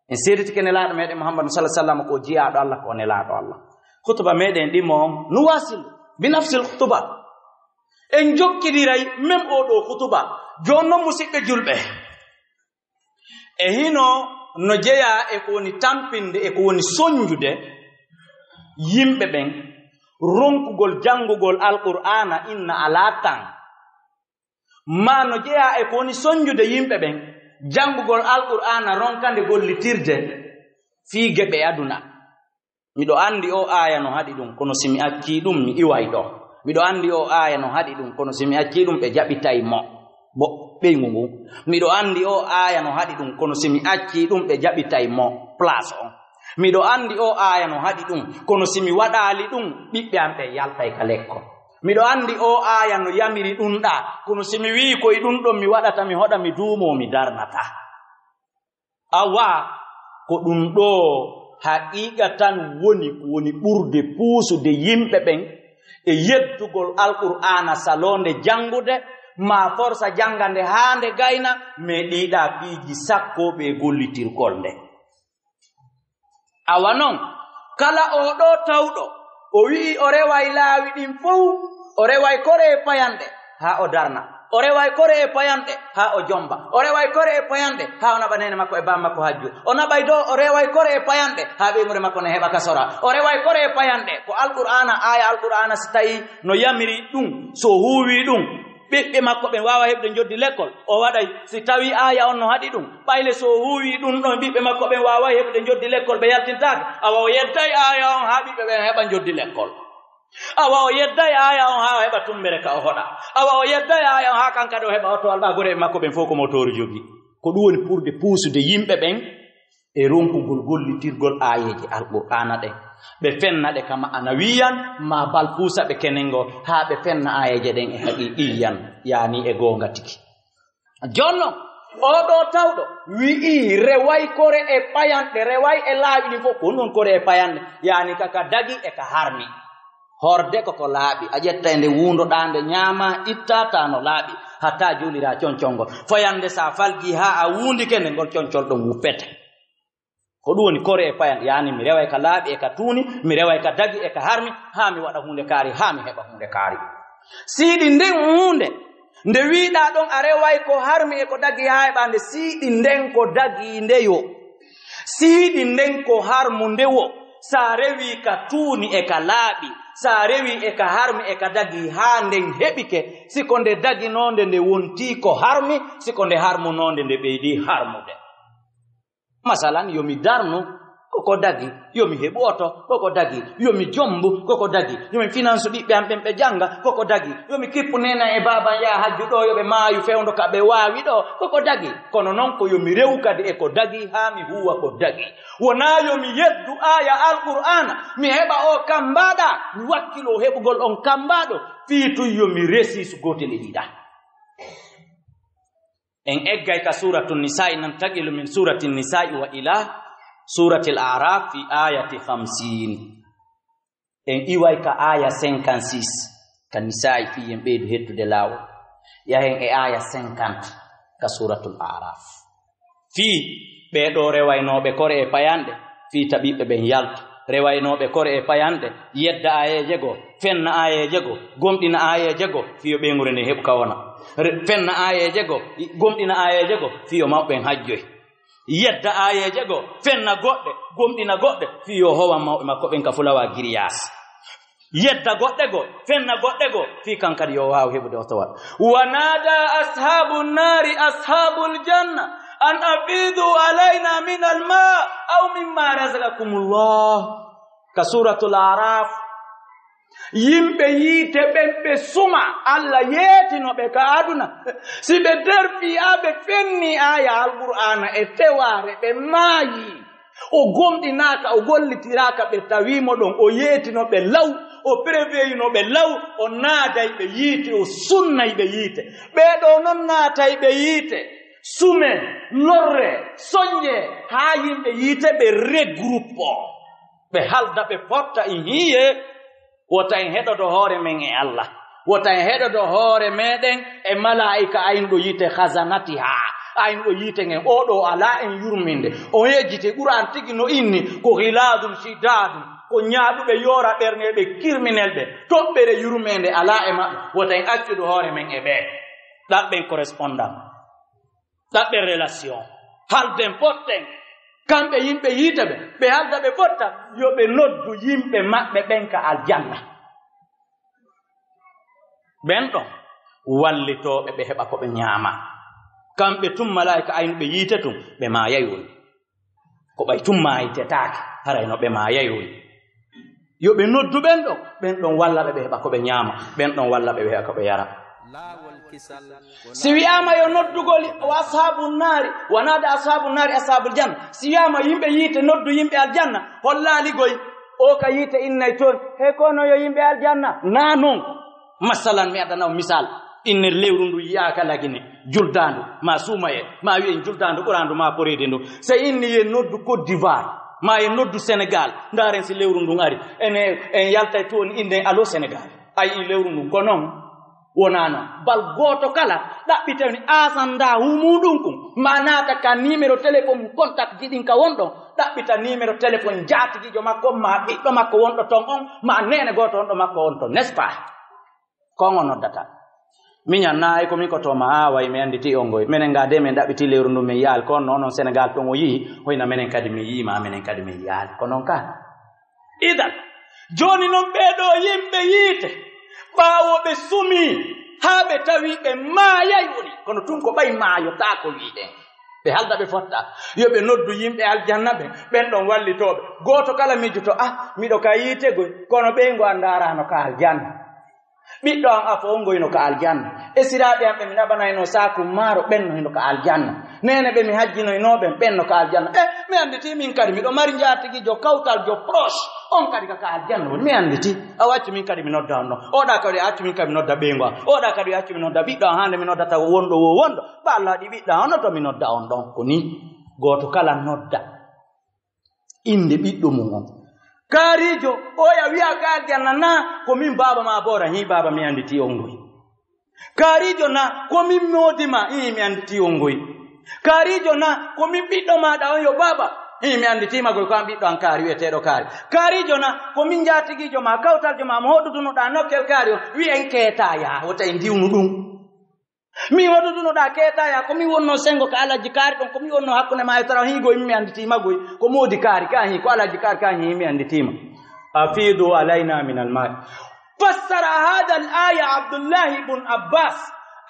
En seeditike nelaaɗo meɗen Muhammadu sallallahu alaihi wasallam ko jiyaaɗo Allah, ko nelaaɗo Allah. Hutuba meɗen ɗimmo on, nuwasil bi nafsil hutuba. En jokkidiray même oo ɗoo hutuba. Jooni non, musiɓɓe julɓe, e hino no jeyaa e ko woni tampinde, e ko woni sonjude yimɓe ɓen ronkugol janngugol Alqur'aana inna alaa tan. Maa no jeyaa e ko woni sonjude yimɓe ɓen janngugol Alqur'aana, ronkande gollitirde fii geɓe aduna. Miɗo anndi oo aaya no haɗi ɗum, kono si mi accii ɗum, mi iway ɗoo. Miɗo anndi oo aaya no haɗi ɗum, kono si mi accii ɗum, ɓe jaɓitay mo. Bo ɓeyngu ngu. Miɗo anndi oo aaya no haɗi ɗum, kono si mi accii ɗum, ɓe jaɓitay mo place on. Miɗo anndi oo aaya no haɗi ɗum, kono si mi waɗaali ɗum, ɓiɓɓe am ɓen yaltay ka lekkol. Miɗo anndi oo aaya no yamiri ɗum ɗaa, kono si mi wi'i ko e ɗum ɗon mi waɗata, mi hoɗa, mi duumoo, mi darnataa. Awa, ko ɗum ɗoo haqiiqa tan woni ko woni ɓurde puusude yimɓe ɓen e yeddugol Alqur'aana, saloonde janngude, maa forsa jannga nde haa nde gayna, mais ɗii ɗaa piiji sakkooɓe e gollitirgol nde. Awa non, kala oo ɗoo tawɗo, o wi'i o reway laawi ɗin fow, o reway kore e payanɗe, haa o darna. O reway kore e payanɗe, haa o jomba. O reway kore e payanɗe, haa o naɓa neene makko e baam makko hajju. O naɓay dow, o reway kore e payanɗe, haa ɓeynguure makko ne heɓa ka sora. O reway kore e payanɗe, ko Alqur'aana, aaya Alqur'aana si tawii no yamiri ɗum, so huuwii ɗum, ɓiɓɓe makko ɓen waawa heɓde njoddi lekkol, o waɗay. Si tawii aaya on no haɗi ɗum, ɓayle so o huuwii ɗum ɗon, ɓiɓɓe makko ɓen waaway heɓde njoddi lekkol, ɓe yaltintaake. Awa o yedday aaya on haa ɓiɓɓe ɓen heɓa njoddi lekkol. Awa o yedday aaya on haa o heɓa tumbere ka o hoɗa. Awa o yedday aaya on haa kan kadi o heɓa oto alɓa gore e makko ɓen fof ko motooru jogii. Ko ɗum woni ɓurde puusude yimɓe ɓen e ronkugol gollitirgol aayeeje Alqur'aana ɗen. Ɓe fenna ɗe ka ma'anawiyan, maa bal puusa ɓe kenengo haa ɓe fenna aayeeje ɗen e haqiiqiyan, yaani e goonga tigi. Jooni non, oo ɗoo tawɗo wi'i reway kore e payanɗe, reway e laawi ɗin fof, ko non kore e payanɗe, yaani ka, ka dagi e ka harmi. Horde ko ko laaɓi, a ƴetta e nde wuundoɗaa nde ñaamaa, ittaa taa no laaɓi, hatta juuliraa concol ngol. Fayannde sa falji haa a wuundike nde, ngol concol ɗon wuppete. Ko ɗum woni kore e payanɗe, yaani mi reway ka laaɓi e ka tuuni, mi reway ka dagi e ka harmi, haa mi waɗa huunde kaari, haa mi heɓa huunde kaari. Siidi nden huunde, nde wiiɗaa ɗon a reway ko harmi e ko dagi haa heɓa nde, siidi nden ko dagi nde yo. Siidi nden ko harmu nde wo. Sa rewi ka tuuni e ka laaɓi, sa rewi e ka harmi e ka dagi haa nden heɓike, si ko nde daginoonde nde wontii ko harmi, si ko nde harmunoonde nde ɓeydii harmude. Masalan, yo mi darnu, Koko dagi, yo mi heɓu oto, koko dagi, yo mi jombu, koko dagi, yo mi finansu ɓiɓɓe am ɓen ɓe jannga, koko dagi, yo mi kippu neene e baaba am yaha hajju ɗo, yo ɓe maayu fewndo ka ɓe waawi ɗo, koko dagi. Kono non ko yo mi rewu kadi e ko dagi haa mi huuwa ko dagi. Wonaa yo mi yeddu aaya Alqur'aana, mi heɓa o kambaaɗa, mi wakkiloo heɓugol on kambaaɗo, fii tun yo mi resi so gootel e ɗiɗa. En eggay ka Suuratu Nisaa'i, nantaqilu min Suurati Nisaa'i wa ila Suuratil A'raaf fi aayati khamsiin. En iway ka aaya cinquante-six, ka Nisaa'i fii en ɓeydu hettude laawol. Yahen e aaya cinquante ka Suuratul A'raaf. Fii ɓee ɗoo rewaynooɓe kore e payanɗe, fii tabiɓɓe ɓen yaltu. Rewaynooɓe kore e payanɗe, yedda aayeeje goo, fenna aayeeje goo, gomɗina aayeeje goo, fii yo ɓeynguure nden heɓu ka wona. Re-, fenna aayeeje goo, gomɗina aayeeje goo, fii yo mawɓe ɓen hajjoy. Yedda aayeeje goo, fenna goɗɗe, gomɗina goɗɗe, fii yo howan mawɓe makko ɓen ka fulawa giriyaas. Yedda goɗɗe goo, fenna goɗɗe goo, fii kan kadi yo waaw heɓude otowal. Wa naada ashaabu nnaari ashaabal janna an afiidu alayna min almaa aw mimma razaqakumullah. Ka Suuratul A'raaf, yimɓe yiite ɓen ɓe suma, Alla yeetino ɓe ka aduna. Si ɓe derfii haa ɓe fenni aaya Alqur'aana e tewaare, ɓe maayi. O gomɗinaaka, o gollitiraaka, ɓe tawii mo ɗon, o yeetino ɓe law, o préveyino ɓe law, o naaday ɓe yiite, o sunnay ɓe yiite. Ɓee ɗoo non naatay ɓe yiite, sume, lorre, soñje, haa yimɓe yiite ɓe regroupe, ɓe halda, ɓe fotta, in hiye. Wota en heɗodo hoore men e Alla. Wota en heɗodo hoore meɗen e malaa'ika aynuɗo yiite, khazanatiha. Aynuɗo yiite ngen, oo ɗoo alaa en yurminde. O yejjiti Qur'aan tigi no inni, ko ghiladun shidadun, ko ñaaɗuɓe yoora ɓerneeɓe, criminel ɓe, toɓɓere yurmeende alaa e maɓɓe. Wota en accudu hoore men e ɓee. Ɗaɓɓen correspondant. Ɗaɓɓen relation. Halden fotten. Kamɓe yimɓe yiite ɓe, ɓe halda ɓe fotta, yo ɓe noddu yimɓe maɓɓe ɓen ka aljanna. Ɓen ɗon wallitooɓe ɓe heɓa ko ɓe ñaama. Kamɓe tun malaa'ika aynuɓe yiite tun, ɓe maayay woni. Ko ɓay tun maaytetaake, haray no ɓe maayay woni. Yo ɓe noddu ɓen ɗon, ɓen ɗon walla ɓe, ɓe heɓa ko ɓe ñaama, ɓen ɗon walla ɓe, ɓe heɓa ko ɓe yara. Si wi'aama yo noddugol wa ashaabu naari, wa naada ashaabu naari ashaabal janna, si wi'aama yimɓe yiite noddu yimɓe aljanna, hollaali goy, o ka yiite innay toon, he kono yo yimɓe aljanna, naa non. Masalan, mi addana on misal. Inne lewru ndu yi'aaka Lagine, juldaandu, ma suumayee, ma wi'en juldaandu ɓuraandu ma koreede ndu. Se inni yen noddu Côte d'Ivoire, ma yen noddu Sénégal, ndaaren si lewru ndun ari. Ene, en yaltay tu on innen allo Sénégal. A yi'i lewru ndun, ko non? Wonaa non. Bal gooto kala ɗaɓɓitani asandaa humuɗun kun, ma naata ka numéro téléphone contact ji ɗin ka wonɗon, ɗaɓɓita numéro téléphone jaatigiijo makko, ma ɓiɗɗo makko wonɗo ton on, ma neene gooto wonɗo makko on ton, n'est-ce pas? Ko on o noddata. Miñan na ay ko min ko to ma, a, way mi annditi on ngoy. Menen ga de min ɗaɓɓiti lewru ndu min yaal, ko on non, onon Senegal ton o yi'i, hoyna menen kadi min yi'i ma, menen kadi min yaal. Ko non ka. Idan, jooni non ɓee ɗoo yimɓe yiite, ɓaawo ɓe sumii, haa ɓe tawi ɓe maayay woni. Kono tun ko ɓay maayotaako wi'eten. Ɓe halda ɓe fotta. Yo ɓe noddu yimɓe aljanna ɓen, ɓen ɗon wallitooɓe. Gooto kala miijoto, ah, miɗo ka yiite goy, kono ɓeyngu an ndaaraano ka aljanna. Ɓiɗɗo an afo on goyno ka aljanna. Esiraaɓe an ɓe mi naɓanayno saaku maaro, ɓen no hino ka aljanna. Neene ɓe mi hajjinoynoo ɓen, ɓen no ka aljanna. Eh, mi annditi min kadi, miɗo mari njaatigiijo, kawtaljo, proche. On kadi ka, ka aljanna woni. Mi annditi. A accu min kadi mi nodda on ɗon. Oɗa kadi accu min kadi mi nodda ɓeyngu an. Oɗa kadi accu mi nodda ɓiɗɗo an, hande mi noddata wonɗo wo wonɗo. Ba Allah waɗi ɓiɗɗo an, on to mi nodda on ɗon. Ko ni. Gooto kala nodda innde ɓiɗɗo mum on. Kaariijo, oya wi'a ka aljanna na, ko min baaba ma boora, hii baaba mi annditi on ngoy. Kaariijo na, ko min moodi ma, hii mi annditi on ngoy. Kaariijo na, ko min ɓiɗɗo maaɗa on yo baaba, hii mi annditi ma goy, ko an ɓiɗɗo an kaari, wi'eteeɗo kaari. Kaariijo na, ko min njaatigiijo ma, kawtaljo ma, mo hoɗudunoɗaa nokkel kaari on, wi'en keetaaya, wota en ndiwnu ɗum. Min hoɗudunoɗaa keetaaya, ko min wonnoo senngo ka Alhaji Kaari ɗon, ko min wonnoo hakkunde ma e tara, hii goy mi annditiima goy, ko moodi kaari ka hii, ko Alhaji Kaari ka hii mi annditiima. Afiidu alayna min almaa. Fassara haada al-aaya Abdullahi ibn Abbas,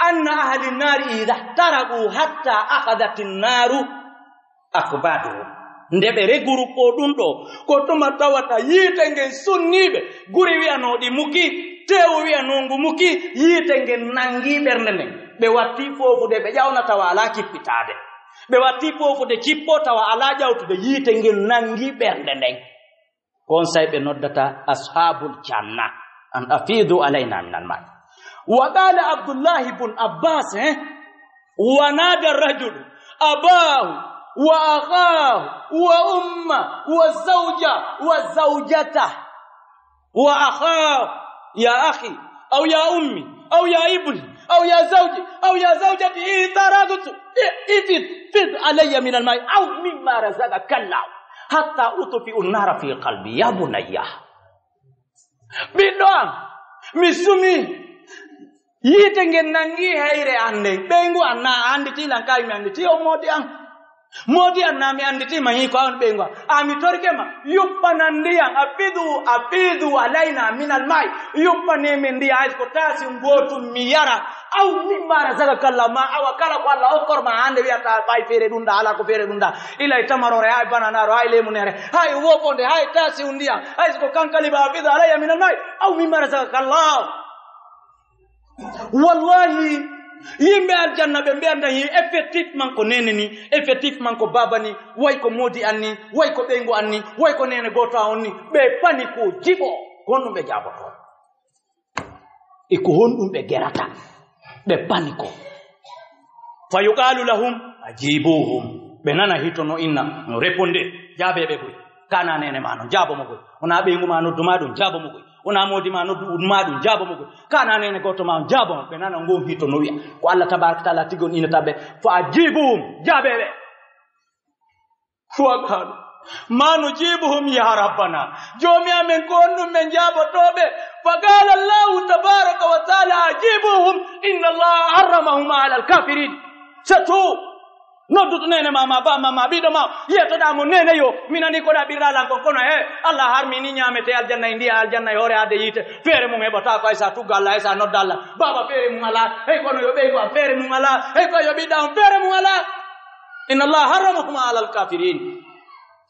anna ahli nnaari idha ihtaraqu hatta akhadhati nnaaru akbaadahum. Nde ɓe regruppoo ɗum ɗo, ko tuma tawata yiite ngen sunniiɓe, guri wiyanoo ɗi muki, teewu wiyanoo ngu muki, yiite ngen nanngi ɓernde nden. Ɓe wattii foofude, ɓe ƴawna tawa alaa kippitaade. Ɓe wattii foofude cippoo tawa alaa ƴawtude, yiite ngen nanngi ɓernde nden. Kon say ɓe noddata ashaabul janna, an afiidu alayna min almaa. Wa qaala Abdullahi bun Abbas, eh, wa naada rajulu abaahu wa axaahu wa umma wa zawja wa zawjata wa axaahu, ya axi, aw ya ummi, aw ya ibni, aw ya zawji, aw ya zawjati, in taraktu, i-, ifid, fid alayya min almai, aw mimma razaqaka Allah, hatta utfi'u nara fi qalbi, ya bunayya. Ɓiɗɗo am, mi sumi. Yiite ngen nangi hayre an nden. Ɓeyngu an na annditi lan, kay mi annditi on moodi an. Moodi an na mi annditi ma hii ko an ɓeyngu an. A mi torike ma, yuppanan ndiyan, afidu, afidu alayna min almai. Yuppane men ndiyan, hay ko taasi ngootu mi yara. Aw mimma razaqaka Allah, ma awa kala ko Allah okkor ma hande wiyata fay feere ɗum da, ala ko feere ɗum da. Ilay tamaroore, hay bananaaro, hay lemunere, hay wofonde, hay taasi ndiyan. Hay ko kankali ba, afidu alayya min almai. Aw mimma razaqaka Allah. Wallahi, yimɓe aljanna ɓe mbiyan tan, effectivement ko nene ni, effectivement ko baba ni, way ko moodi an ni, way ko ɓeyngu an ni, way ko nene gooto an on ni. Ɓe pani ko jiɓo, ko honɗum ɓe jaaboto? E ko honɗum ɓe gerata? Ɓe pani ko. Fa yuqalu lahum, ajibuhum. Ɓe nana hito no inna, no répondre, jaabe ɓe koy. Kana nene ma non, jaabo mo koy. Wona ɓeyngu ma noddu ma ɗum, jaabo mo koy. Wona moodi ma noddu ma ɗum, jaabo mo koy. Kana nene gooto ma on, jaabo mo. Ɓe nana ngon hito no wiya. Ko Allah tabaraka taala tigi on innata ɓe. Fa ajibuhum, jaabe ɓe. Wa qalu, ma nujibuhum ya rabbana. Joomi amen, ko honɗum men jaabotoo ɓe? Fa qala Allahu tabaraka wa taala, ajibuhum, inna Allaha harramahum ala alkafirin. C'est tout. Nodduɗo nene ma, ma ba ma, ma ɓiɗɗo ma, yettoɗaa mo, nene yo, mi nani ko ɗaɓɓirɗaa lan kon, kono he, Allah harmini ñaamete aljanna e ndiya aljanna e hoore haade yiite. Feere mum heɓataa ko hay sa tugga Allah, hay sa nodda Allah. Baaba feere mum alaa, hey kono yo ɓeygu am feere mum alaa, hey ko yo ɓiɗɗo am feere mum alaa. Inna Allah harramahuma alal kafirin.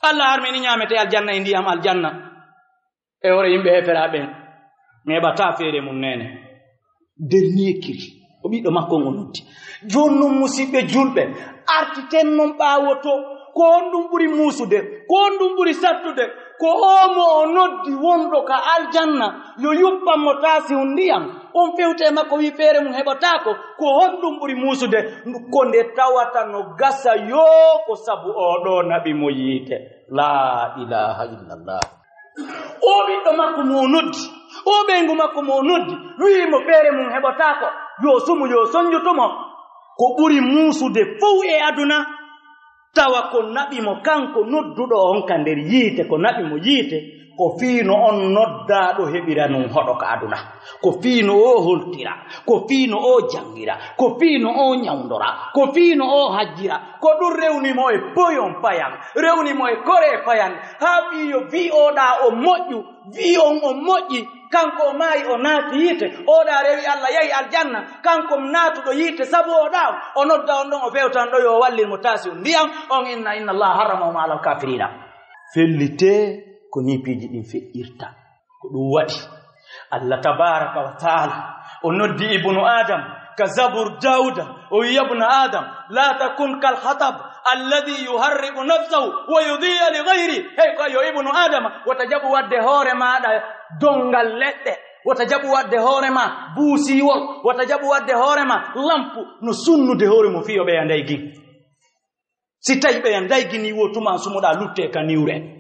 Allah harmini ñaamete aljanna e ndiyam aljanna. E hoore yimɓe heeferaa ɓen, mi heɓataa feere mum nene. Dernier cri. O ɓiɗɗo makko on o noddi. Jooni non, musiɓɓe julɓe, artiten non ɓaawo to. Ko honɗum ɓuri muusude? Ko honɗum ɓuri sattude? Ko oo mo o noddi wonɗo ka aljanna, yo yuppan mo taasi on ndiyam. On fewte e makko, wi'i feere mum heɓataako. Ko honɗum ɓuri muusude? Ndu-, ko nde tawata no gasa yoo ko sabu oo ɗoo naɓi mo yiite. Laa ilaaha illallah. O ɓiɗɗo makko mo o noddi, o ɓeyngu makko mo o noddi, wi'i mo feere mum heɓotaako, yo sumu, yo sonjutu mo. Ko ɓuri muusude fow e aduna, tawa ko naɓi mo kanko nodduɗo on ka nder yiite, ko naɓi mo yiite, ko fii no on noddaaɗo heɓira nun hoɗo ka aduna. Ko fii no o holtira, ko fii no o jangira, ko fii no o ñawndora, ko fii no o hajjira, ko ɗum rewni mo e poyon payan, rewni mo e kore payan, haa fii yo fii oɗa o moƴƴu, fii on o moƴƴi, kanko o maayi o naati yiite, oɗa rewi Allah yahi aljanna, kanko naatuɗo yiite sabu oɗa on, o nodda on ɗon, o fewtan ɗo yo o wallir mo taasi on ndiyam, on inna, inna Allah harramahum alal kafirina. Fellitee ko nii piiji ɗin feƴƴirta. Ko ɗum waɗi Allah tabaraka wa taala o noddi ibnu Adam ka Zabur Dawuda, o wi'i, "Yabna Adam, la takun kal hatab alladhi yuharriqu nafsahu wa yudhi'a li ghayri." Hey ko yo ibnu Adama, wota jaɓu wadde hoore maaɗa dongal leɗɗe, wota jaɓu wadde hoore ma buusiiwol, wota jaɓu wadde hoore ma lampu no sunnude hoore mo fiyo ɓeya ndaygi. Si tawi ɓeya ndayginii wo tuma sumuɗa lutte ka niwre.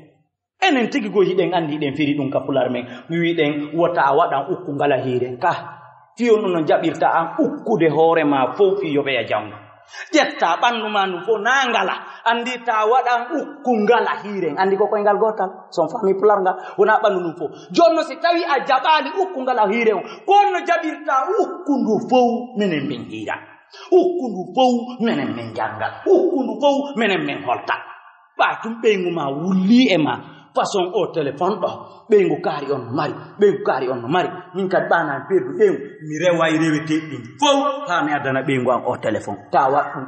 Enen tigi go hiɗen anndi hiɗen firi ɗum ka pular men. Mi wiɗen wota a waɗan ukku ngala hiiren ka. Fiyo no no jaɓirta an ukkude hoore ma fow fiyo ɓeya janngo. Ƴetta ɓanndu ma ndu fow na ngala. Anndi ta waɗan ukku ngala hiiren. Anndi ko koyngal gootal. Son fami pular ngal. Wona ɓanndu ndun fow. Jooni no si tawi a jaɓaali ukku ngala hiiren on. Ko no jaɓirta ukku ndu fow menen min hiira. Ukkundu fow menen min jannga. Ukkundu fow menen min holta. Ɓaatum ɓeyngu ma wulli e ma. Façon o téléphone ɗo. Ɓeyngu kaari on no mari. Ɓeyngu kaari on no mari. Min kadi ɓaana mi perdu ɓeyngu. Mi reway rewete ɗin fow. Haa mi addana ɓeyngu an o téléphone. Ta waɗ ɗum.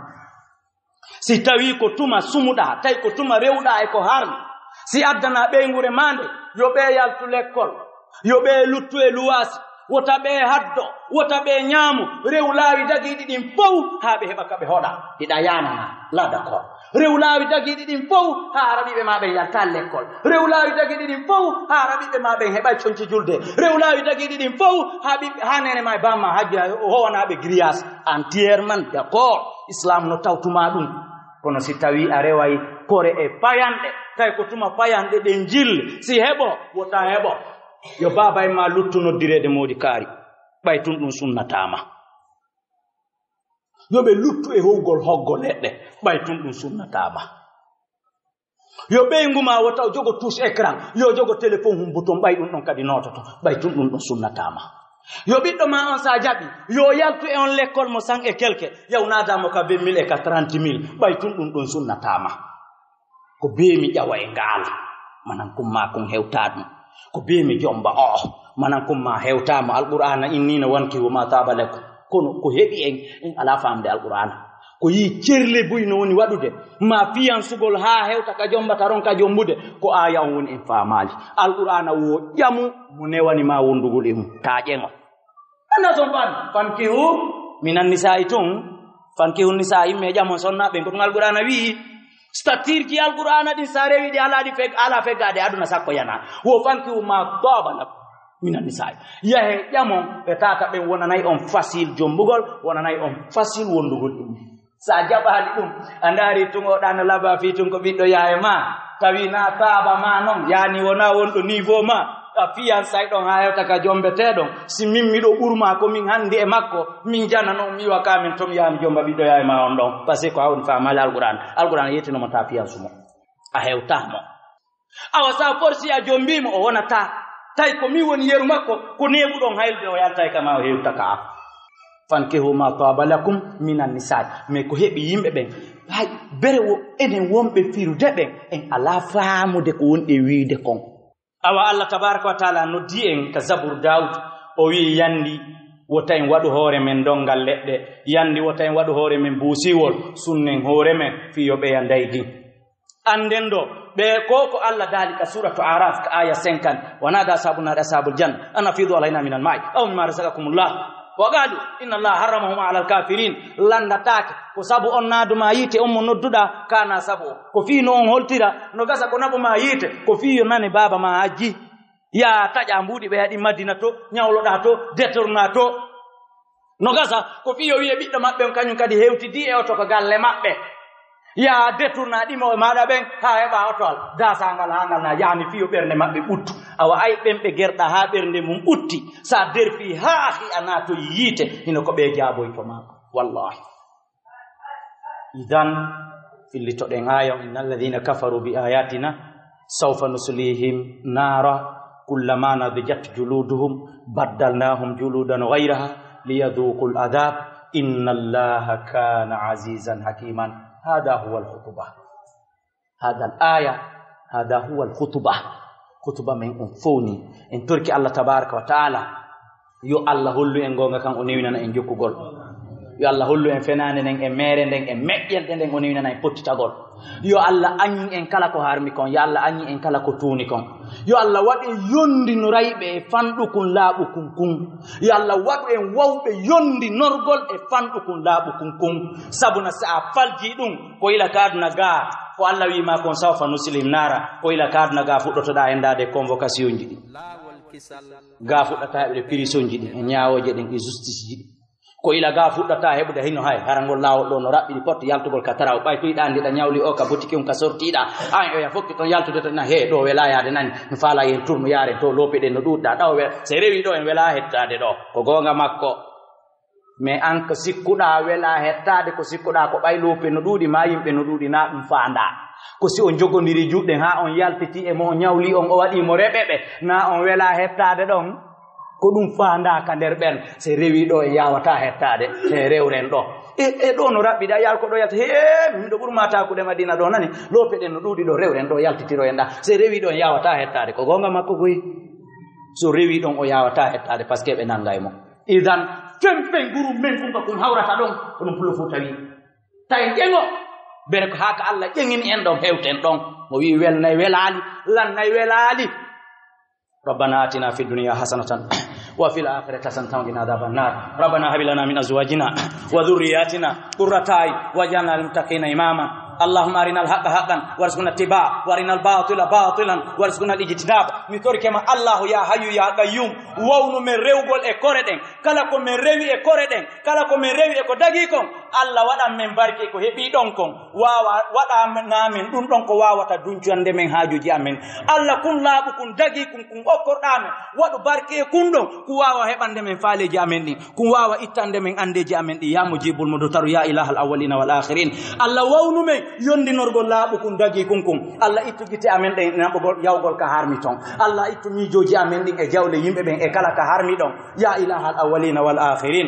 Si tawii ko tuma sumuɗaa, tawi ko tuma rewɗaa e ko harmi, si addanaa ɓeynguure maa nde, yo ɓe yaltu lekkol, yo ɓe luttu e luwaasi, wota ɓe haddo, wota ɓe ñaamu, rew laawi dagiiɗi ɗin fow haa ɓe heɓa ka ɓe hoɗa. Hiɗa yaanana, la d'accord. Rew laawi dagiiɗi ɗin fow haa hara ɓiɓɓe maa ɓen yalta lekkol. Rew laawi dagiiɗi ɗin fow haa hara ɓiɓɓe maa ɓen heɓay conci julde. Rew laawi dagiiɗi ɗin fow haa ɓiɓɓe, haa neene maa e bamma hajja howanaaɓe grillage entièrement, d'accord. Islam no tawtuma ɗum. Kono si tawii a reway kore e payanɗe, tawi ko tuma payanɗe ɗen jilli, si heɓo, wota heɓo. Yo baaba en maa luttu noddireede moodi kaari, ɓay tun ɗum sunnataama. Yo ɓe luttu e howgol hoggo leɗɗe, ɓay tun ɗum sunnataama. Yo ɓeyngu maa wota o jogo touche écran, yo jogo téléphone hum bouton, ɓay ɗum ɗon kadi noototo, ɓay tun ɗum ɗum sunnataama. Yo ɓiɗɗo maa on, sa jaɓi, yo yaltu e on lekkol mo cent et quelque, yaw naada mo ka vingt mille e ka trente mille, ɓay tun ɗum ɗum sunnataama. Ko bee mi ƴawa e ngaala, manan kun maa kun hewtaa ɗum. Ko bee mi jomba o, manan kun maa hewtaa mo. Alqur'aana inniino: "Fankihu ma taaba lakum." Kono ko heɓi en, en alaa faamde Alqur'aana. Ko yii cerle buy no woni waɗude, ma fiyansugol haa hewta ka jombata ron ka jombude, ko aaya on woni en faamaali. Alqur'aana wo ƴamu mo newani ma wondugol e mum, ta ƴeŋo. Anna son fan, fankihu minan nisaa'i tun, fankihu nisaa'i, imme ƴamon sonnaaɓe, ko ɗum Alqur'aana wi'i. Statirji Alqur'aana ɗin, sa rewi ɗi, alaa ɗi feg-, alaa feggaade aduna sakko yana. Wo fankihu ma taaba lakum minan nisaa'i. Yahe ƴamon ɓe tata ɓen wonanay on facile jombugol, wonanay on facile wondugol e mum. Sa jaɓaali ɗum, a ndaari tun o ɗa no laba fii tun ko ɓiɗɗo yaye ma, tawi na taaba ma non, yani wona wonɗo niveau ma, a fiyansay ɗon haa hewta ka jombeteɗon. Si min miɗo ɓurma ko min handi e makko, min jana non mi waka min ton yani jomba ɓiɗɗo yaye ma on ɗon. Parce que ko hawni faamaali Alquran. Alquran yetino mo ta fiyansu mo. A hewta mo. Awa sa forsi a jombi mo, o wonata. Tawi ko min woni yeru makko, ko neɓuɗon haylude o yaltay kama o hewta ka. Fankihu ma taaba lakum minan nisaa. Mais ko heɓi yimɓe ɓen, hay bere wo enen wonɓe firude ɓen, en alaa faamude ko wonɗen wiide kon. Awa Allah tabaraka wa taala noddi en ka Zabur Dawud, o wi'i: "Yandi wota en waɗu hoore men dongal leɗɗe, yandi wota en waɗu hoore men buusiwol, sunnen hoore men fii yo ɓeya ndaydi." Annden ɗo, ɓe ko, ko Allah daali ka suratu Araf ka aya cinquante: "Wa nada ashabun nari ashabal janna an afidu alayna minal ma'i aw mimma razaqakumullah. Wa qalu inna Allaha harramahuma alal kafirin." Landataake, ko sabu on naadu ma yiite, on mo nodduɗa, kana sabu o. Ko fii no on holtira, no gasa ko naɓu ma yiite, ko fii yo nane baaba ma hajji. Ya taƴa mbuuɗi ɓe yaɗi Madina to, ñawloɗa to, détourna to. No gasa, ko fii yo wi'e ɓiɗɗo maɓɓe on kañum kadi hewtidi e oto ko galle maɓɓe. Ya détourna ɗimo e maaɗa ɓen, haa heɓa oto al, dasangal haa ngal na yaani fii yo ɓernde maɓɓe ɓuttu. Awa ay ɓen ɓe gerɗa haa ɓernde mum ɓutti, sa derfi haa hi'a naatoyi yiite, hino ko ɓe jaaboyto ma. Wallahi. Idan, fillitoɗen aya on: "Innal ladhina kafaru bi ayatina sawfa nuslihim nara kullama nadijat juluduhum baddalnahum juludan ghayraha liyadhuqul adhab inna Allaha kana azizan hakiman." Hada huwa al-khutba. Hada al-aya, hada huwa al-khutba. Khutba men on fowni. En torki Allah tabaraka wa taala. Yo Allah hollu en goonga kan, o newinana en jokkugol. Yo Allah hollu en fenaande nden e meere nden e meƴƴelɗe nden, o newinana en pottitagol. Yo Allah añin en kala ko harmi kon, yo Allah añin en kala ko tuuni kon. Yo Allah waɗu en yondinirayɓe e fanɗukun laaɓukun kun. Yo Allah waɗu en wawɓe yondinorgol e fanɗukun laaɓukun kun. Sabuna si a falji ɗum, ko ila ka aduna ga, ko Allah wi'i ma kon, "Sawfa nuslihim nara," ko ila ka aduna ga fuɗɗotoɗa endaade convocation ji ɗi. Ga fuɗɗata heɓde prison ji ɗin, e ñaawooje ɗin, e justice ji ɗin. Ko ila ga fuɗɗata heɓude hino hay, hara ngol laawol ɗo no raɓɓiɗi pot yaltugol ka taraw, ɓay to yiɗa anndiɗa ñawli o ka botiki on ka sortiɗa, an o ya fokki ton yaltude ton, na he ɗo wela yaade nani, mi faala yen tournu yaren to loope ɗen no ɗuɗɗa, ɗaw we-, se rewi ɗo en wela hettaade ɗo, ko goonga makko. Mais an ko sikkuɗa wela hettaade, ko sikkuɗa ko ɓay loope no ɗuuɗi, ma yimɓe no ɗuuɗi, na ɗum faanda. Ko si on jogondiri juuɗe ha on yaltiti e mo, on ñawli on, o waɗi mo reɓeɓe, na on wela hettaade ɗon. Ko ɗum faanda ka nder ɓen, se rewi ɗo en yawata hettaade, he rewren ɗo. E, e ɗo no raɓɓiɗa, yal ko ɗo yalta, he, miɗo ɓurma takude Madina ɗo nani, loope ɗen no ɗuuɗi ɗo, rewren ɗo, yaltitiro en ɗa. Se rewi ɗo en yawata hettaade, ko goonga makko goy. So rewi ɗon o yawata hettaade, parce que ɓe nanga e mo. Idan, fempen guru men kun ka kun hawrata ɗon, ko ɗum Pullo Fuuta wi. Tawi ƴeŋo, Bere ko haa ka Allah ƴeŋini en ɗon, hewten ɗon. Mo wi'i welnay welaali, lannay welaali. ربنا آتنا في الدنيا حسنة وفي الآخرة حسنة وقنا عذاب النار. ربنا هب لنا من أزواجنا وذرياتنا قرة أعين واجعلنا للمتقين إماما. اللهم أرنا الحق حقا وارزقنا اتباعه، وأرنا الباطل باطلا وارزقنا الاجتناب. Mi torike ma, Allahu, ya Hayyu, ya Qayyum, wownu men rewgol e kore ɗen. Kala ko men rewi e kore ɗen, kala ko men rewi e ko dagii kon, Allah, waɗan men barke e ko heɓii ɗon kon. Waawa, waɗana men ɗun ɗon ko waawata duncande men haajuuji amen. Allah, kun laaɓu kun dagii kun, kun okkorɗaa men, waɗu barke e kun ɗon, kun waawa heɓande men faaleeji amen ɗin, kun waawa ittande men anndeeji amen ɗin. Ya Mujibul Mudtaru, ya Ilahal Awwalina wal Akhirin. Allah, wownu men yondinorgol laaɓu kun dagii kun kun. Allah, ittu gite amen ɗen naɓugol, yawgol ka harmi ton. Allah, ittu miijooji amen ɗin e jawle yimɓe ɓen e kala ka harmi ɗon. Ya Ilahal Awwalina wal Akhirin.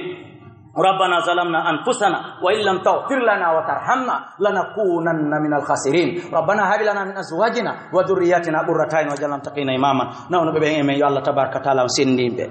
ربنا ظلمنا أنفسنا وإن لم تغفر لنا وترحمنا لنكونن من الخاسرين. ربنا هب لنا من أزواجنا وذرياتنا قرة أعين واجعلنا للمتقين إماما. Nawnuɓe ɓen e men, yo Allah tabaraka wa taala on senndin ɓe.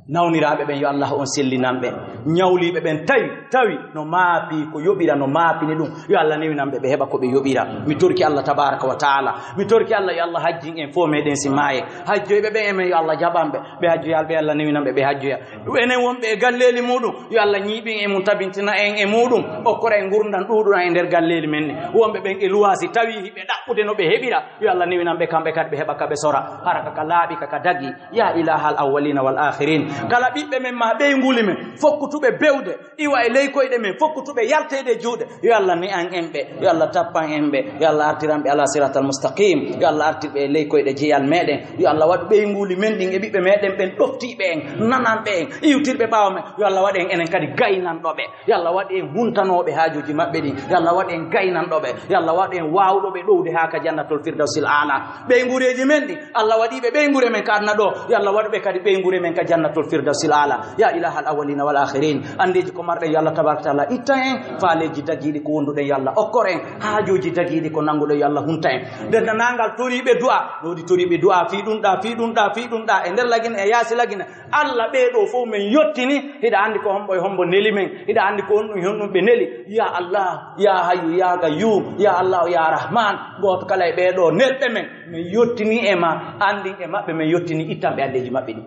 Nawniraaɓe ɓen, yo Allah on sellinan ɓe. Ñawliiɓe ɓen tawi, tawi no maapi ko yoɓira, no maapini ɗum, yo Allah newinan ɓe, ɓe heɓa ko ɓe yoɓira. Mi torki Allah tabaraka wa taala. Mi torki Allah, yo Allah hajjin en fof meɗen si maaye. Hajjoyɓe ɓen e men, yo Allah jaɓan ɓe. Ɓe hajjoyaaɓe, Allah newinan ɓe, ɓe hajjoya. Enen wonɓe e galleeli muɗum, yo Allah ñiiɓin e mum, tabintina en e muɗum, okkora en ngurndan ɗuuɗuɗan e nder galleeli men ni. Wonɓe ɓen e luwaasi, tawi hiɓe ɗaɓɓude no ɓe heɓira, yo Allah newinan ɓe, kamɓe kadi ɓe heɓa ka ɓe sora, hara ka ka laaɓi, ka ka dagi. Ya Ilahal Awwalina wal Akhirin, kala ɓiɓɓe men ma ɓeynguuli men, fokkutuɓe bewde, iwa e ley koyɗe men, fokkutuɓe yalteede e juuɗe, yo Allah ne'an en ɓe, yo Allah tappan en ɓe, yo Allah artiran ɓe ala siratal mustaqim, yo Allah artir ɓe e ley koyɗe jeyal meɗen, yo Allah waɗu ɓeynguuli men ɗin e ɓiɓɓe meɗen ɓen ɗoftiiɓe en, nananɓe en, iwtirɓe ɓaawo men, yo Allah waɗu en enen kadi gaynanɗo ɓe, yo Allah waɗu en huntanooɓe haajuuji maɓɓe ɗin, yo Allah waɗu en gaynanɗo ɓe, yo Allah waɗu en waawɗo ɓe ɗowde haa ka jannatul firdawsil aala. Ɓeynguureeji men ɗin, Allah waɗi ɓe ɓeynguure men ka aduna ɗo, yo Allah waɗu ɓe kadi ɓeynguure men ka jannatul firdawsil aala. Ya Ilahal Awwalina wal Akhirin, anndeeji ko marɗen, yo Allah tabaraka taala itta en, faaleeji dagiiɗi ko wonduɗen, yo Allah okkor en, haajuuji dagiiɗi ko nannguɗen, yo Allah hunta en. Nder nanangal toriiɓe du'a, no woodi toriiɓe du'a fii ɗum ɗa, fii ɗum ɗa, fii ɗum ɗa, e nder Lagine, e yaasi Lagine. Allah, ɓee ɗoo fof men yottini, hiɗa anndi ko hombo e hombo neli men, hiɗa anndi ko honɗum e honɗum ɓe neli. Ya Allah, ya Hayyu, ya Qayyum, ya Allah, ya Rahman, gooto kala e ɓee ɗoo nelɓe men, men yottini e ma, anndin e maɓɓe, men yottini ittan ɓe anndeeji maɓɓe ɗi,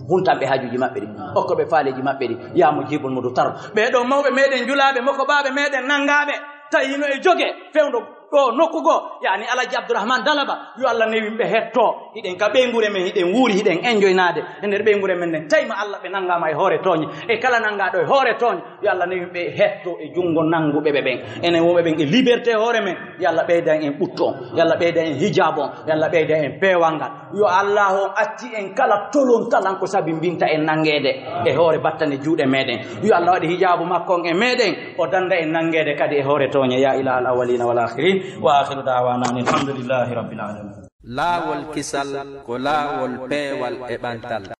huntan ɓe haajuuji maɓɓe ɗi, okko ɓe faaleeji maɓɓe ɗi, ya Mujibul Mudtar. Ɓee ɗoo mawɓe meɗen julaaɓe, mokobaaɓe meɗen nanngaaɓe, tawi hino e joge fewndo ɗo nokku goo, yani Alaji Abdourahmane Dalaba, yo Allah newin ɓe hetto. Hiɗen ka ɓeynguure men, hiɗen wuuri, hiɗen enjoynaade e nder ɓeynguure men nden. Tawi ma Allah ɓe nanngaama e hoore tooñe, e kala nanngaaɗo e hoore tooñe, yo Allah newin ɓe hetto e junngo nannguɓe ɓe ɓen. Enen wonɓe ɓen e liberté hoore men, yo Allah ɓeydan en ɓuttu on, yo Allah ɓeydan en hijaabu on, yo Allah ɓeydan en peewal ngal. Yo Allah on acci en kala tolontalan ko sabi mbinta en nanngeede e hoore battane juuɗe meɗen. Yo Allah waɗi hijaabu makko on e meɗen, o dannda en nanngeede kadi e hoore tooñe. Ya Ilahal Awwalina wal Akhirin, wa akhiru da'wana anil hamdulillahi rabbil alamin. Laawol kisal ko laawol peewal e ɓantal.